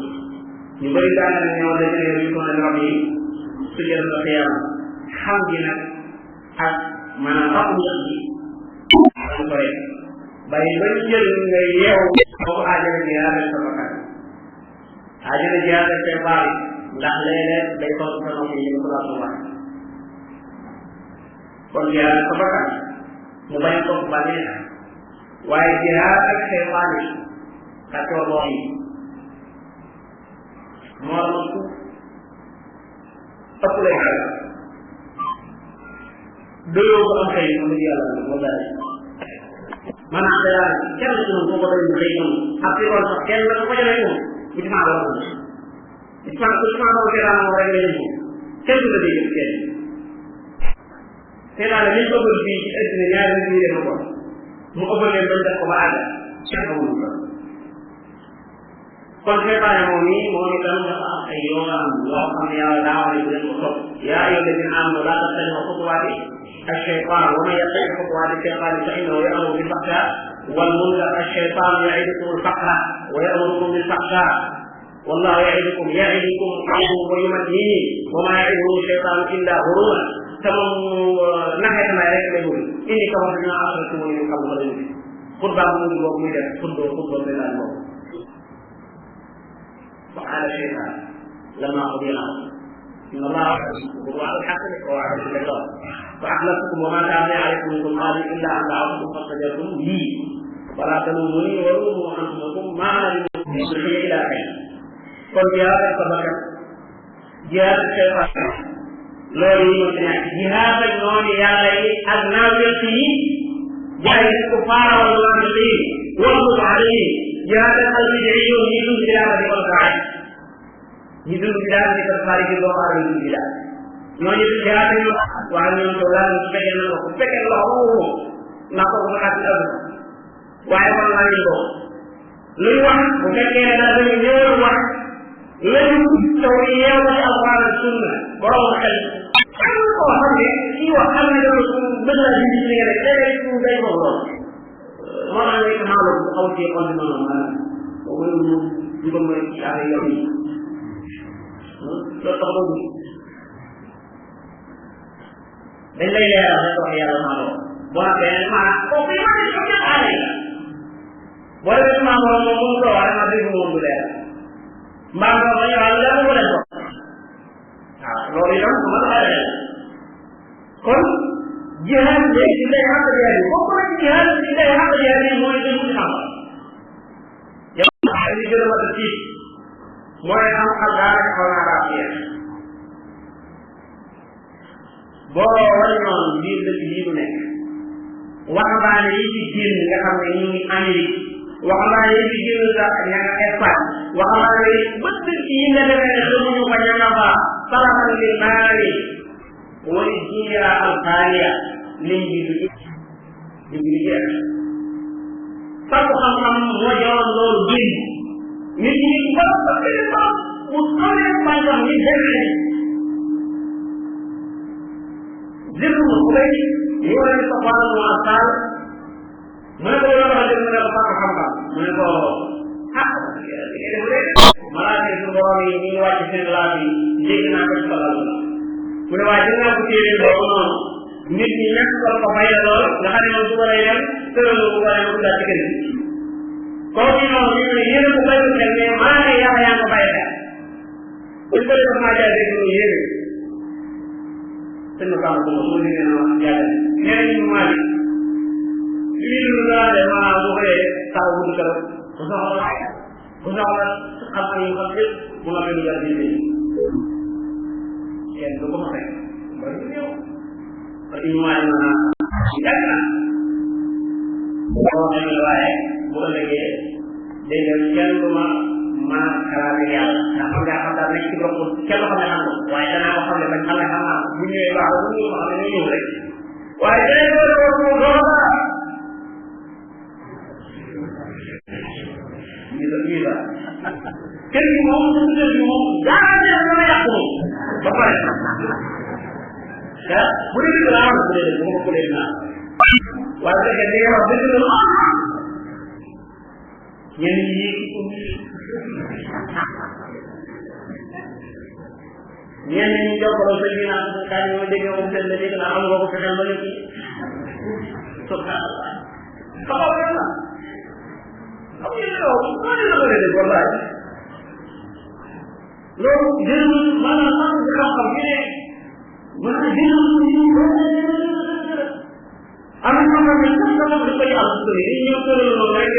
ñu bëri jàng nañ ne wala jëlee ñu ko na rab yi su jël sa xiyam xam gi nag ak maanaam xamu njëkk bi dañ ko rek bàyyi ba ñu jël nga yeew boobu aajana ji yaa sa bakkan aajana ji yaa sa baari ndax léeg-léeg day toog sa nopp yi ñu ko laa wax kon jihaad sa bakkan mu bañ a topp bànneex waaye jihaad ak seytaan yi kàccoor boo yi moo la ku ëpp lay xel doyoo ko am xëy moom yàlla moo daal maanaam daal kenn ci ñun boo ko doon xëy ñoom ak ci loolu sax kenn la ko jëlee moom bu ci maa war a ko ci maa ko ci maa ko gën a am rek lay ñëw kenn du la dégg kenn te daal li ñu bëgg fii ci àddina ñaari nit ñi def ko mu ëppal leen bañ def ko ba àgg kenn xamul ko kon seetaane moom nii moom itam dafa am ay yoonam yoo xam ne yàlla daa wax ne bu leen ko topp yaa ayyuha alladina amanu laa tattabi'u xutuwaati الشيطان ومن يتبع خطوات الشيطان فإنه يأمر بالفحشاء والمنكر الشيطان يعدكم الفقر ويأمركم بالفحشاء والله يعدكم عدو ويمنيه وما يعده الشيطان إلا غرورا تمام نهاية ما يريد يقول إني كفرت بما أشركتموني من قبل فلن خطبة من وقوية خطبة من الموت فقال الشيطان لما قضي الأمر إن الله يقول على الحق وعلى الشيطان فأحلفتكم وما كان عليكم من سلطان إلا أن دعوتكم فاستجبتم لي ولا تلوموني ولوموا أنفسكم ما أنا بمصرخي إلى حين قل جهاد الصدقة جهاد الشيطان loolu yi ma ci jihaad ak noonu yàlla yi ak naafeq yi jaay ko faara wala naafeq wala alayhi jihaad ak al-bid'i yi dund ci daara di ko faay ñi dund ci daara di ko faay ci do faara dund ci daara ñooñu ci jihaad ñu waa ñoom to la ñu fekkee na ko fekkee la na ko ko xati ak waaye man la ñu ko luy wax bu fekkee da dañu ñëw wax lañu taw yeewu ci alquran ak sunna borom xel am ko xam ne ci wax am na do bëgg la di ci rek day ko day ko lool mo na ni xalu ko xaw ci xol non man ko ñu di ko may ci ay yow yi lo tax do dañ lay leeral rek wax yàlla ma lo bo na ben ma ko fi ma ci ko ay bo le ma mo mo ko war na di mo mu leer mbaa nga bañ a la ko def loolu itam ma la kon jihaad bi ci lay xaq jihaad bi bokk na ci jihaad bi ci lay xaq jihaad bi mooy dem ci xam yow li gën a war a tiit mooy xam daanaka xaw naa raa fiye boo wàññoon biir dëkk bii du nekk waxambaane yi ci génn nga xam ne ñu ngi Amérique waxambaane yi ci génn sax ña nga Espagne waxambaane yi ba dëkk yi nga defee ne xamuñu ko ña nga fa salaxan li naari wali dunya alxaaliya lim bi du jeex sàkku xam-xam moo jaroon loolu génn nit ñi ba mu xamee xam-xam ni demee zirru mu koy ñu war a soxal mu asal mu ne ko yow dafa dem mu ne ko sàkku xam-xam mu ne ko malaaka su borom yi ñu ngi wàcc seen laaf yi dégg naa ko ci falal mu ne waaye dinaa ko téere boobu noonu nit ñi ñàkk ko fay la lool nga xam ne moom su ko lay dem tëral bu ko lay mu daal ci kër gi kooku noonu ñu ne yéen a ko bàyyi xel mais malaaka yi yaa ko bàyyi xel buñ ko def maa jaay dégg lu yéene sëñ Ba ko mo ni na jaay nee ñu ma li lu la de ma bu xé taw bu kër ko soxla xam ay xam yëpp mu la leen yàlla di kenn du ko ma fay ba ñu ñëw ba ñu ma na jaay na boo xam ne waaye bu ëllëgee day dem kenn du ma mën a xalaat yàlla ndax xam nga xam daal nekk ci bopp kenn xam ne xam ko waaye danaa ko xam ne bañ xam ne xam naa bu ñëwee baax bu ñu xam ne ñu ñëw rek waaye day ko doo ñu la kër gi moom su kër gi moom dara dana yàqu moom ba pare bu dee dëgg laa wax bu dee dëgg bu ma ko dee naa waaye fekkee li nga wax dëgg la ñenn ñi ñenn ñi jokkaloo sa bi naan kaa ñoo dégg nga ko seen la dégg naa am nga ko fexeel ba léegi subhanallah xabaar la xam nga yow maa ngi la ko dégg wallaay loolu jëlul maanaam xam nga xam-xam bi ne maanaam jëlul am na xam ne sax sama di koy am su ni ñëw tëral loolu rek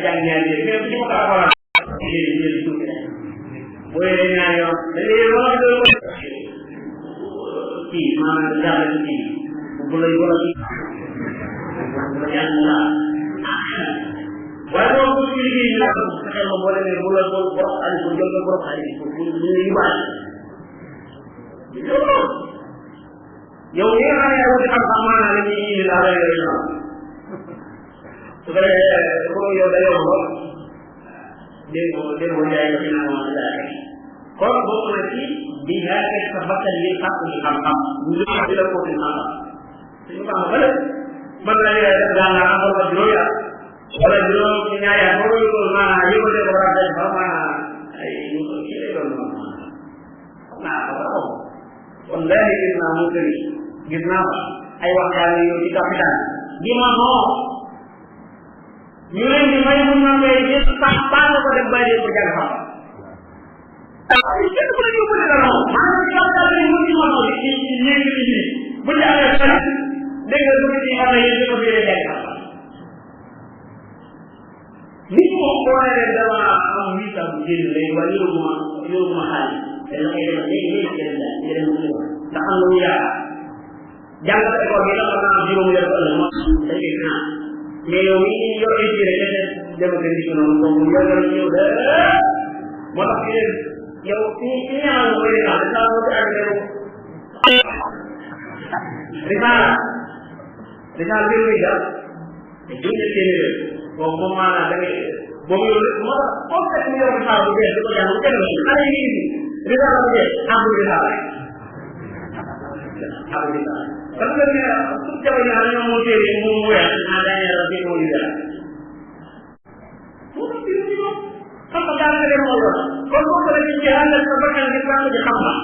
jàng ñaari yëpp mais bu ko xaar booy ñaar yoon da ngay wax kii maanaam jàll ci kii bu lay wala kii bu jàng la waaye boo ko ci liggéey ñu wax xel ma boole ne bu la ko borom ali ko jël borom ali ko bu ñu baal yow ñi nga xam ne yow di xam-xam maanaam la ñuy indi la rek yooyu noonu su ko defee ko yow da yow lool dégg nga jaay ko ci naan moom daal kon bokk na ci di yaakaar sa bakkan yi fàq ci xam-xam ñu di la ko ci xam-xam suñu xam ba lépp mën na yore def daa nga amal ko juróomi at wala juróom ci ñaari at boo ko maanaam yëngate ko war a def ba maanaam ay ñu ko ci lay doon noonu naa ko ba xam kon léegi gis naa mu kër gis naa ay waxtaan yu ci capital di ma non ñu leen di may mun na ngay gis sax baa nga ko def bàyyi ko jàng xam kenn ku ne ñu ko def non maanaam ci waxtaan yi mu ci ma non ci néegi ci bi bu ci amee xel dégg nga bu ci amee yéen ko fi jàng xam nit moom boo nee dama am 8 ans bu génn lay wala yoruma xaalis te la koy defal léegi jël mu ndax am na ñu yaakaar jàng école bi la xam naa juróom yor ko ëllëg moom dañ koy finance mais yow mii yor ay téere kese dama ko gis noonu donc yor yow de moo tax yow ci ñaan ko yi daal dafa ko ak yow risala bi muy dal juñu téere boobu moom maanaam da ngay boobu yow moo tax comme que mu yor risala bu bees di ko jàng kenn xale yi ngi risala bu bees amul risala amul risala parce que ne su jabar yi xam ne moo téere mu weex naa dañuy dara fi moo di dara moo tax biir ci moom xam nga daal nga dem moo yor kon boo ko defee ci àndal sa bakkan gi baax ci xam-xam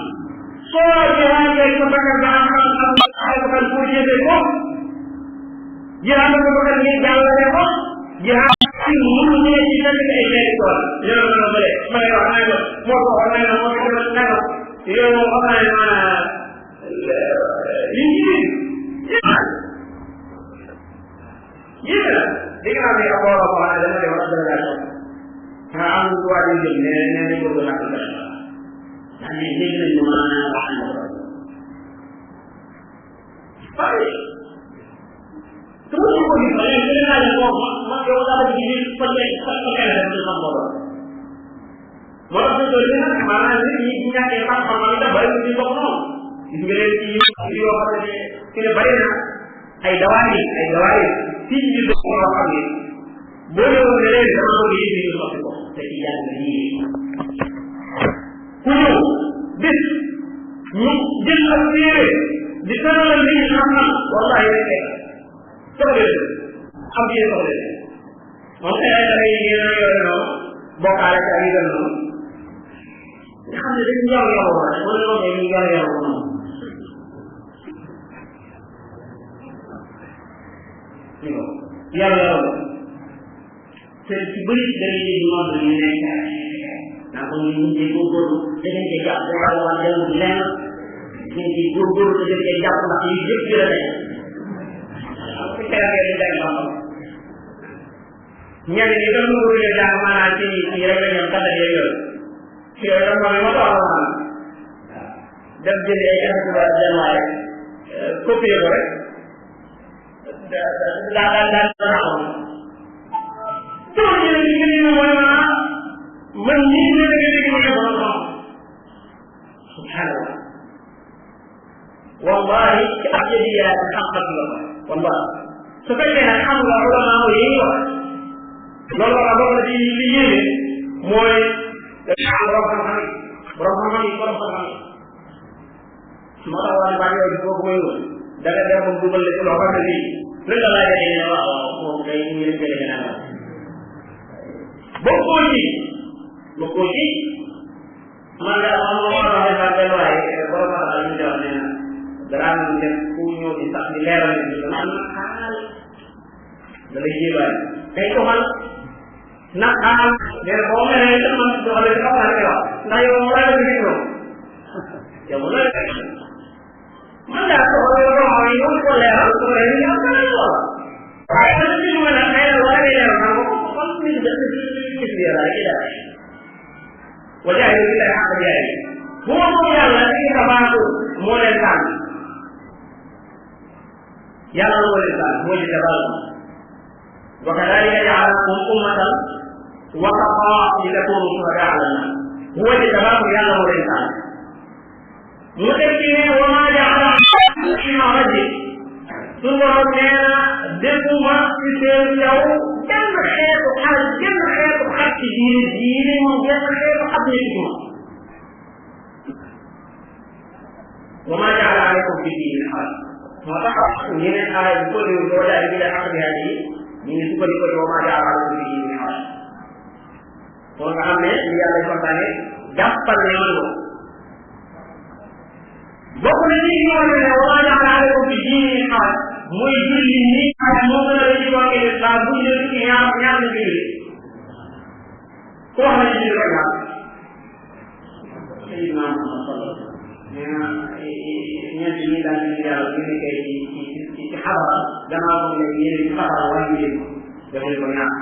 soo jëlaatee sa bakkan nga am xam-xam ay bakkan pour jëfee ko jëlaat sa bakkan gi jàllale ko jëlaat ci mënu ñu ci fekk ay xeeti tool yow na bële ma lay wax naa moo ko wax naa moo ko def naa yow moom xam naa maanaam li ñu yéen dégg naa ne ab borom wax dama dem wax délégation nga am lu waa di jël ne ne ne ko nak la ndax ne dégg nañ ñu maanaam wax na ko pare terus ko di pare ini na ko ma ko da di di pare sa ka na da sa mo mo do do ni na ma na ni ni nya ke pa ma da bari di ko no ini gele ci yo xam ne ci ne bari na ay dawani ci ñu do ko xam ne bo yo ne sama ko yi ñu sotti ko te ci yalla ni ku ñu bis ñu jël ak téere di tëral li ñu xam na wallahi rek soxla am bi soxla moom ay da ngay yéen no bokkaale ci ay dal no nga xam ne dañu yaw yaw wala mo ne ñu yaw yaw no yaw yaw te ci bëri dañuy di mo do ñu nekk na ko ñu ñu ko ko dañu ci japp wala wala dem len ñu ci góorgóorlu te dañu ci japp ndax yi yëpp ci la nekk ci xéer yi dañ ko ñenn ñi dañu ko ñu jàng maanaam ci rek la ñam kala de yoy ci la mo ma ko wax dem jël ay xatu ba dem waaye copier ko rek da to ñu ñu mo man ni ñu la gëna ñu ko xam subhanallah wallahi ta'jidi ya haqqat Allah wallahi su fekkee nag xam nga ulama yi wax loolu la bokk ci li yéene mooy borom xam-xam yi moo tax waa baa yooyu boo ko mayul da nga dem moom dugal la ci loo xam ne lii lu la laajee ne waaw moom day ñu leen jëlee gën a bokkoo ci man daal man moo war a defar benn waaye borom xam-xam ñu jox nee na dara ñu def ku ñëw di sax di leeral ni dama am xaal da lay jébaay kay ko man na xaal de boo meree te man doxale ci xam naa wax ndax yow mu ragal ci ñoom yow mu lay man daal ko yow do ma yow ko leeral ko lay ñu am na lo waaye dañ ci mën a xëy na wala leeral na ko kon ni da ci gis bi la ci dara wajaay bi la xaq jaay bu mo yàlla ci xabaatu moo leen tànn yàlla moo leen tànn moo ci defal wa kadhalika ja'alakum ummatan wasata li takunu shuhada 'ala an-nas moo ci defal yàlla moo leen tànn mu tekki ne wa ma ja'ala fi ma'radi sun borom nee na defuma ci seen yow kenn xeetu xar ci diine moom kenn xeetu xat ne ci moom wa ma ja'ala 'alaykum fi diine xaraj moo tax ñeneen aay bu ko déglu doo jaay bi la xam ne yaa yi ñu ngi sukkandiku ci wa ma ja'ala 'alaykum fi diine xaraj kon nga xam ne li yàlla santaane jàppal ne man ko bokk na ci ñoo ne wa ma ja'ala 'alaykum fi diine xaraj mooy julli ni ak moo gën a ci wàllu islam bu ñu ci ñaar na julli ko wax na ci ko ñaar sayyidina Muhammad sallallahu ñeenti ñi daal di yàlla ñu nekkee ci xabaar gannaaw ko ne yéen ci xabaar wàññi leen defal ko ñaar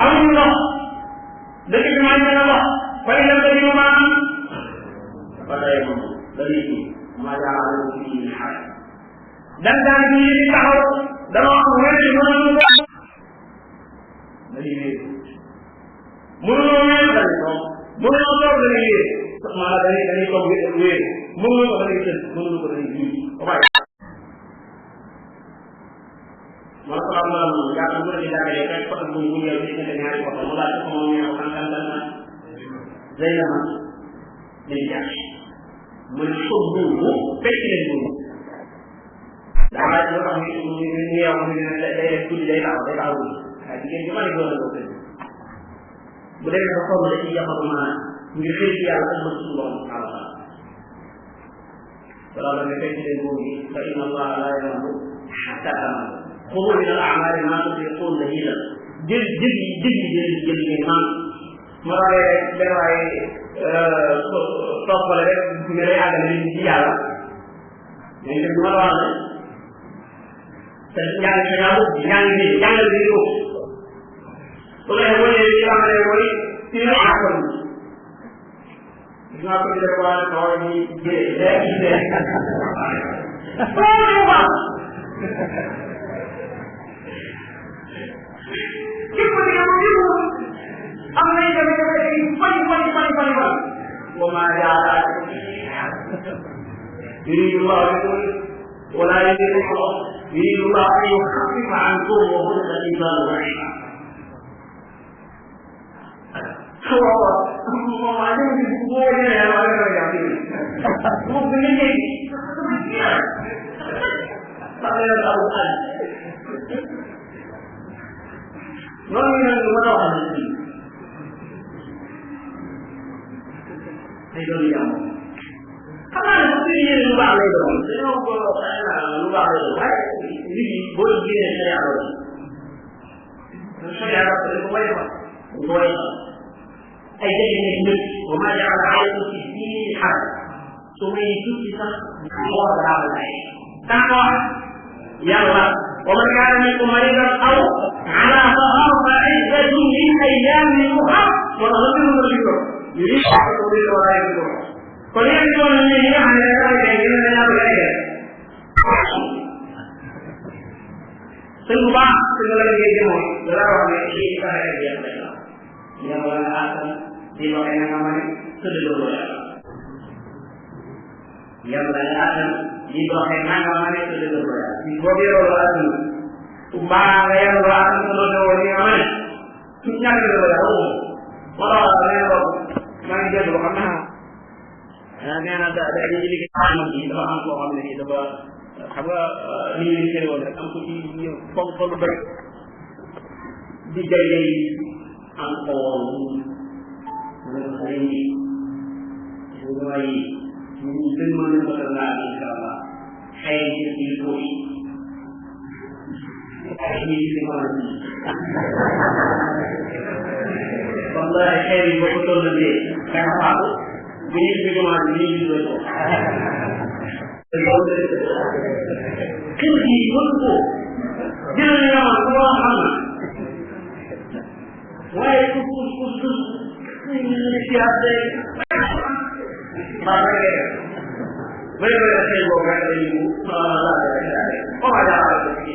amuñu ndox dëkk bi maa ngi ndox fay la ko ñu ma am ba day moom dañuy ci ma jaara ko ci ñu xaar dan daan ñu ci taxaw dama am wér mënu ko dañuy wér mënu wér dañuy toog mënu toog dañuy wér maanaam dañuy toog wéer mënuñu ko dañuy tëdd mënuñu ko dañuy jiw ba bàyyi. man ko am naa moom yaakaar naa ne jàngalee rek côté bu ñu ñëw ci ñaari côté mu laaj ko moom ñëw kan day na man day jàpp mu ne ko buubu fekk leen buubu daa laaj loo xam ne ñu yeew xam ne day def tuuti day taxaw waaye jigéen bi ma ne doon na ko tëdd bu demee ba xool da ciy yaxatu maanaam ngir xëy ci yàlla ak mën suñu borom subhanahu wa taala wala la nga fekk leen boobu fa inna allaha la yamalu hatta tamal xudu min al a'mali ma tufiqun dahila jël ngeen naan ma rawee rek benn waaye toppale rek nga lay àggal nit ci yàlla mais te ma la wax ne te ñaari sa ñaaw ñaari nit jàngal bi ko su la mooy li nga xam ne mooy ci la àggal naa ko def waa taw ni jëlee léegi loolu baax képp di nga ko am nañ jafe-jafe yi fani wa maa jaala yuridu llahu bikum wala yuridu llahu an yukhaffifa ankum wa khuliqa al-insanu da'ifa ay doon jàmm xam naa ne bu ñu lu baax lay doon dañoo ko lu baax lay doon waaye nit yi boo génnee sa yàlla sa yàlla ko way fa ko way fa ay jafe-jafe nit wa maa jaala alaykum fi diini haraj su may tukki sax war daa lay daa wax yàlla wa man kaana minkum maridan aw ala safar fa iddatun min ayyamin ukhar wa rahmatullahi yuri ko bi do ay ko ko ni ko ni ni ha ne ka de ni na ya ba ay sun ba sun la ge ge mo dara wa ne ni ka ay ya ba ya wala asan di lo ay na ma ni su de do ya ya wala asan di lo ay na ma ni su de do ya di bo bi ro asan ba ga ya wala asan do do ni ma ni su nya de do ya wala ne ro maa ngi déglu xam naa nee na da dañuy liggéey xaaral bi dafa am koo xam ne nii dafa xam nga ni ñu leen woon rek am ko ci ñëw foog foog bëri di gay gay am ko woon mu ne ko xale yi ñu may ñu gën mën a ko laa insha allah xëy na ci ko yi ay ñi ci ma wallahi xëy na boo ko tollanee danga faatu bu ñu bi commencé ñu ngi doon ko kër gi mën ko jël ñaar ko xam na waaye ku ñu ci àtte ba rek bëri bëri xëy boo nga dañu ko ma jaara ko ci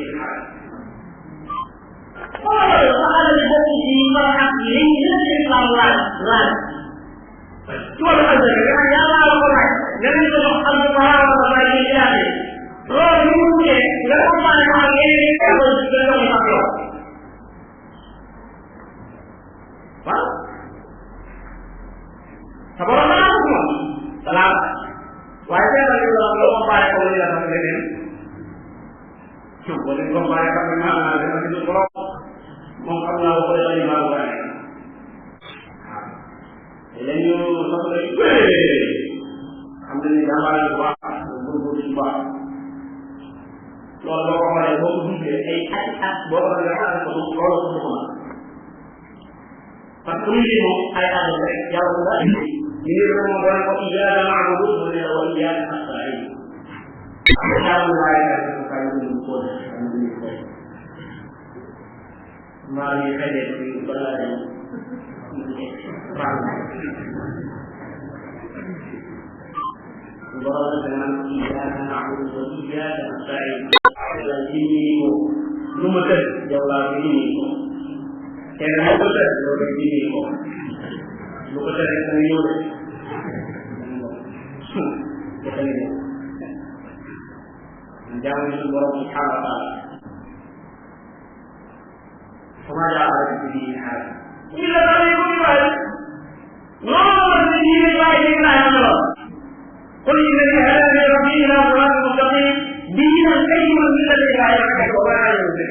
moom xam naa ko dañu ma ko ay lañu soxla yu xam nañu jàmbaar yu baax góorgóorlu yu baax loolu boo ko xoolee boo ko dundee ay at boo ko defee xaaral ko loolu ko mën parce que lu moom ay at rek yàlla bu baax ñu ngi moom boole ko iyyaka na'budu mu ne wa iyyaka nasta'in yàlla waaye daal ko kay ñu ko def ñu ko maa ngi xëy ci balaa dem borom da naan iyyaka na'budu wa iyyaka nasta'in la jini ko lu ma tëj yow laa jini ko te lu ko tëj yow la jini ko lu ko tëj da ñëw de ko tëj jaamu ci borom subhanahu wa ta'ala وما جعل في دين حاجة إلا أن يكون واحد نور في دين الله إلا أمره قل إن هذا ربي إلى صراط مستقيم دينا قيما ملة إبراهيم وما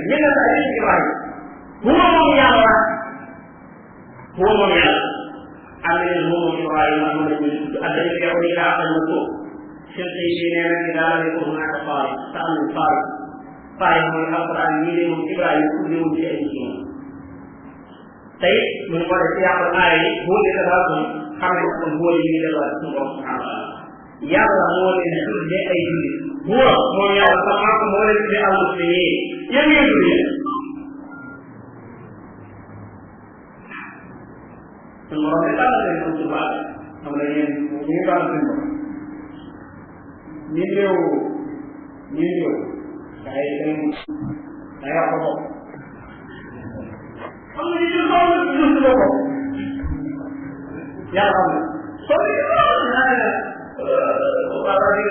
ملة إبراهيم هو من يعلم هو من يعلم أمن هو من إبراهيم ومن أدرك يقول إلى أقل مكتوب شرطي شيئا إذا لم يكن هناك صالح سأل صالح صالح من القرآن من إبراهيم كل يوم شيء tey mu ko def yàqal aay yi boo leen daal ko xam ne ko boo leen ñu defal suñu borom subhanahu wa ta'ala yàlla moo leen tuddee ay julli huwa moo yàlla sama ko moo leen tuddee al muslimin yéen ngeen julli suñu borom ne daal leen ko subaa xam nga yéen ñu ngi baal suñu borom ñu ñëw ñu ñëw ay dañ ay wax ko xam nga ñu ko ñu ko yàlla xam na soo ñu wala ñu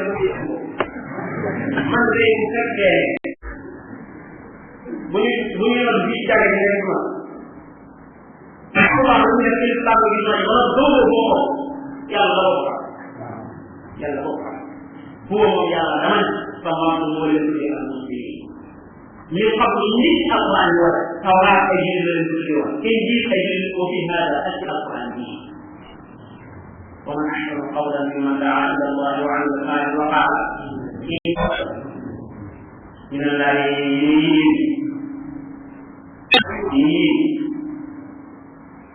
man de bu fekkee bu ñu yoon bi jage ni rek ma Allah ñu def islam bi may wala dogo boko yàlla boko yàlla boko pour moom yàlla dama sama mo leen di am ci ñu xam ni alquran wa tawrat ay yi leen di wax injil ay yi ko fi hada alquran bi ومن أحسن قولا ممن دعا إلى الله وعمل صالحا وقال من الليل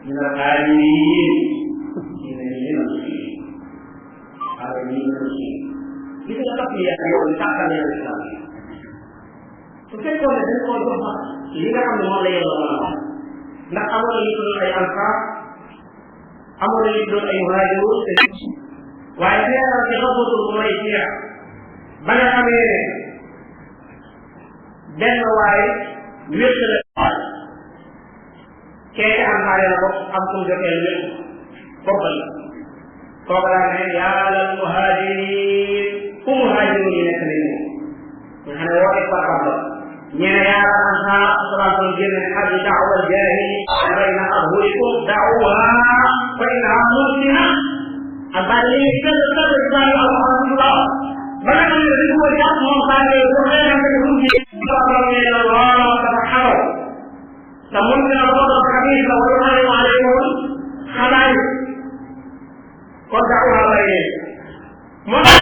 من القائمين من المسلمين هذا من المسلمين kita dapat lihat yang dikatakan yang Islam. Setiap orang yang berdoa, ini kan mulai Allah. Nak awal itu ayat Al-Qaf, awal itu ayat Muhajirun, wajib kita betul mulai dia. Banyak kami dan wajib wirausaha. Kita antara orang kampung jauh korban. Korban ya al-muhajirin. Muhajirin ini kalian. Karena wajib apa? Nyaya asa suratul jin hadis dakwah jahili baina adhurikum dakwah baina muslimina. Abali sedekah dari Allah. Bagaimana itu wajib mengkali orang yang berhubungan dengan Allah Subhanahu. Namun kalau kami sallallahu alaihi wasallam kau dakwah lain. Maka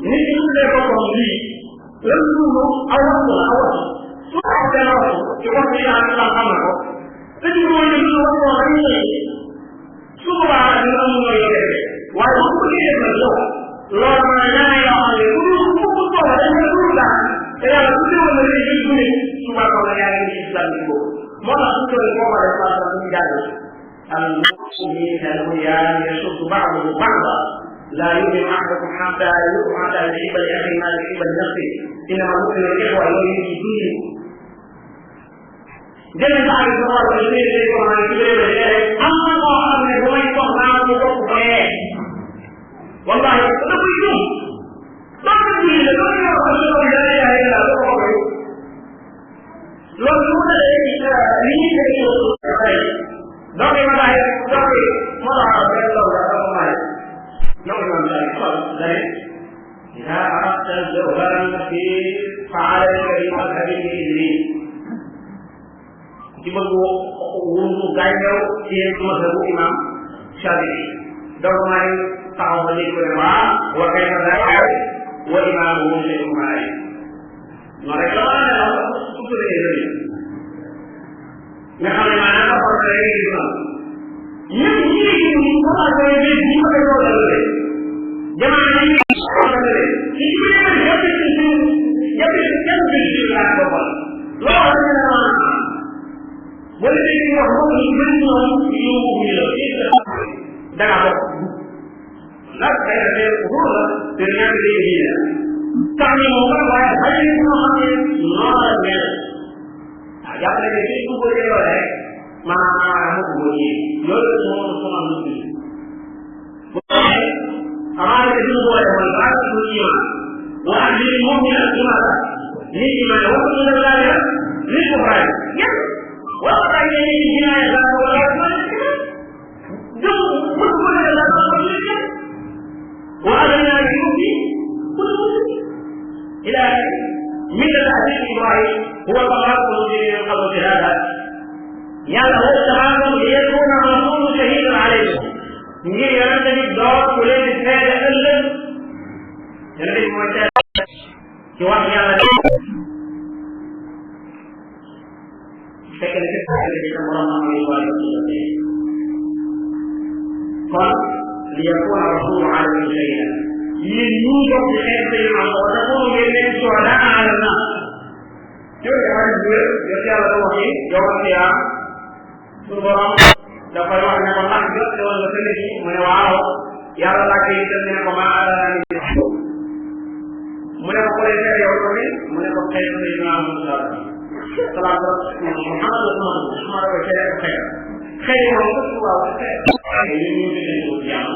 ini sudah berfungsi. Lalu awal. Cuma tidak ada kamar. Jadi mulai awal ini. Semua dengan mulai. Walaupun dia berdoa, loranya yang itu betul dan berulang. Saya betul menjadi ini. Cuma kalau yang Islam itu, mana betul kepada pasal tidak. Al-Muslimin al-Huyan yasudu ba'du ba'da. لا يؤمن أحدكم حتى يحب لأخيه ما يحب لنفسه إنما المؤمن الإخوة يؤمن بدينه. Jangan tahu semua ini orang itu apa orang yang boleh orang itu boleh. Wallahi itu itu. Tapi dia kalau orang yang ada itu boleh. Lalu ini itu. Tapi mana tapi mana ada orang نعم ذلك إذا أردت الزهر المسير فعليك بمذهب الإبليس جبلوا وضوء غيره في مذهب الإمام الشافعي دوما تعود العلماء وكيف ذلك وإمامه شيخ مالك mereka seperti ini nah kalau mana orang ini ini apa yang dimaksud Jangan ini jadi apa? Lalu boleh kita orang dan apa? Nak saya urut dengan dia. Kami orang lain hari ini orang yang lebih itu boleh oleh mana boleh. Lalu semua mesti. हमारे दिल को बलवान दुनिया वो आखिरी मोमिन तुम्हारा नीति में वो तो लगा है नीति पर ये वो बताइए कि जिना ऐसा बोला जो खुद को लगा है वो अल्लाह की नीति इलाही من الحديث إبراهيم هو طلاق المسلمين قبل الشهادة يا له الشهادة ليكون الرسول شهيدا عليكم ini yang jadi doa boleh disediakan jadi macam cuaca yang ada sekali kita orang-orang ini kalau dia pun Rasul alaihi wasallam ini juga yang Allah pun menjadi suara Allah jadi yang dia dia Allah ini jawab dia subhanallah dapat orang yang berlakon dengan lebih menewaro yang lagi dengan pemahaman itu mu ne ko lay xeer yow tamit mu ne ko xeer say naa mu salaatu Muhammad la sama ko xeer xeer xëy na moom la waaw xëy na ñun ñu ngi leen di jàmm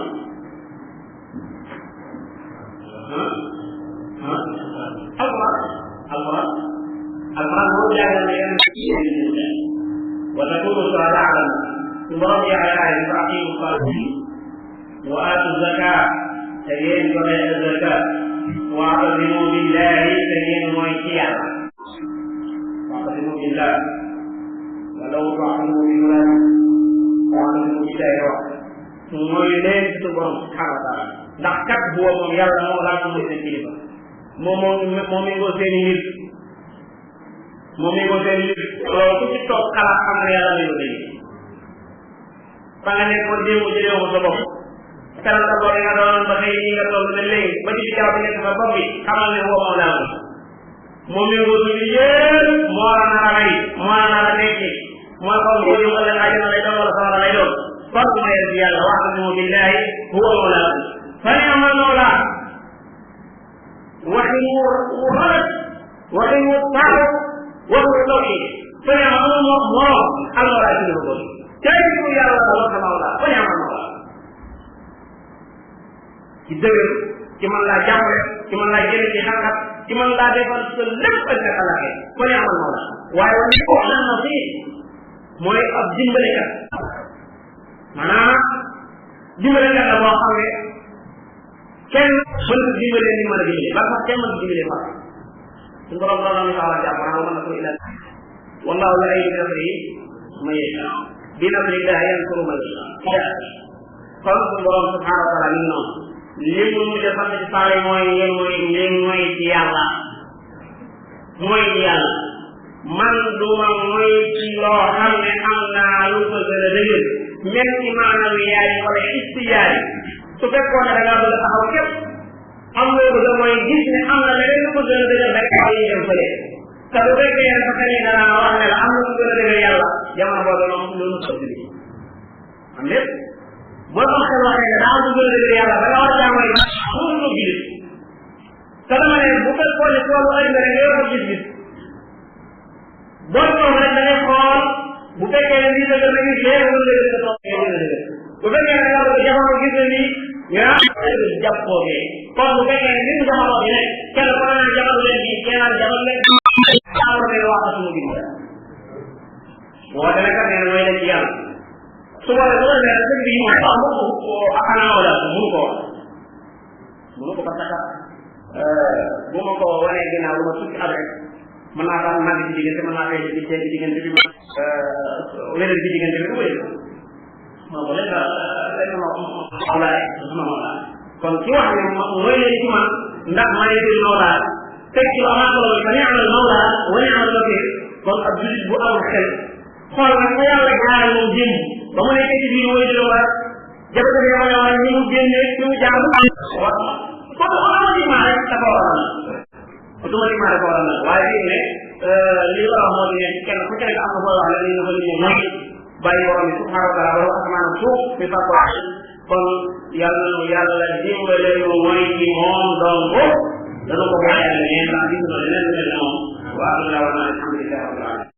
alquran moo jàngal ne yéen wa takunu shuhada ala su borom yàlla ay fa aqimu salati wa atu zakat te ngeen joxe zakat wa atasimu billahi te ngeen mooy ci yàlla wa atasimu billahi walaw ta'lamu billahi mooy leen ci borom subhanahu wa taala ndax kat boo moom yàlla moo laa ko mooy seen kilifa moom mi ngoo seen nit moom mi ngoo seen nit loolu ku ci toog xalaat xam ne yàlla mi ko dégg fa nga nekk ko démb jëlee ko sa bopp kanam sa bopp nga doon ba xëy nii nga toll ne léegi ba ci jaww bi nekk sa bopp bi xamal ne woo moom laa ko moom mi ngoo suñu yëpp moo la nar a rey moo la nar a tekki mooy xool boo jëm ëllëg àjjana lay doon wala sawara lay doon kon ma yëg yàlla wa'tasimu billahi huwa mawlaakum fa ni'ma mawlaa waxin wu rafet waxin wu taaw waxu tawxiid fa ni'ma moom almawlaa ci ko tey ku yàlla la sa mawlaa fa ni'ma mawlaa ci dëgër ci mën laa jàppale ci mën laa jëlee ci xarkat ci mën laa defal sa lépp ak sa xalaatee fa ni'ma mawlaa waaye wala ko nan na fii mooy ab dimbalekat maanaam dimbalekat la boo xam ne kenn mënut a dimbale ni mën a dimbale ba sax kenn mënut a dimbale fa suñu borom loolu la ñu xaw a jàpp maanaam mën na ko ila wallahu la ay nasri ma yasha bi nasrillahi yansuru man yasha kon suñu borom subhanahu wa taala ni noonu li mu mujj a sant ci saare mooy ngeen mooy ci yàlla mooy ci yàlla man duma mooy ci loo xam ne am naa lu ko gën a dëgër mel ni maanaam yaay wala istiyaay su fekkoon ne da ngaa bëgg a taxaw képp am loo bëgg a mooy gis ne am na leneen lu ko gën a dëgër rek ay dem fële te bu fekkee yéen sax ne danaa wax ne la am na lu gën a dëgër yàlla jamono boobu moom loolu ko ci am lépp boo ko xel waxee ne daa am lu gën a dëgër yàlla da nga war a jaamoy mënu ko gis te dama ne bu fekkoon ne toolu ay nga rek nga yor ko gis-gis boo toog rek da ngay xool bu fekkee ne lii dëgg la ngi xeer wala dëgg la toog bu fekkee ne nga jamono gis na ni nga jàppoo ke kon bu fekkee ne ni jamono bi ne kenn ko naan jamono leen bi kenn naan jamono leen jamono leen wax suñu bi boo dana kat nee na mooy leen ci yàlla su boobaa bu la nee sëñ bi moom sax mu xanaa wala mënu ko wax mënu ko parce que bu ma ko wanee ginnaaw lu ma tukki at rek mën naa daal màgg ci diggante mën naa fay ci diggante bi wéral ci diggante bi du wéy ma ko lekk mawlaay sama mawlaay kon ki wax ne mooy leen ci man ndax ma ne koy mawlaay teg ci amaat loolu fa ni'mal mawlaa wa ni'mal wakiil kon ab julit bu amul xel xool nag fa yàlla jaare moom démb ba mu nekkee ci biir mooy dina war jafe-jafe yoo xam ne ñu mu génnee ñu mu jàng wax kon automatiquement rek dafa war a automatiquement dafa war a nag waaye fii ne li war a moo di ne kenn ku ci nekk am na booy wax la li nga ko liggéey mooy bàyyi borom bi subhanahu wa taala borom asamaan suuf mi fa ko kon yàlla dimbale ñu mooy ci moom donc dana ko bàyyi ak leneen ndax gis na leneen lu mel ne moom waaw alhamdulilah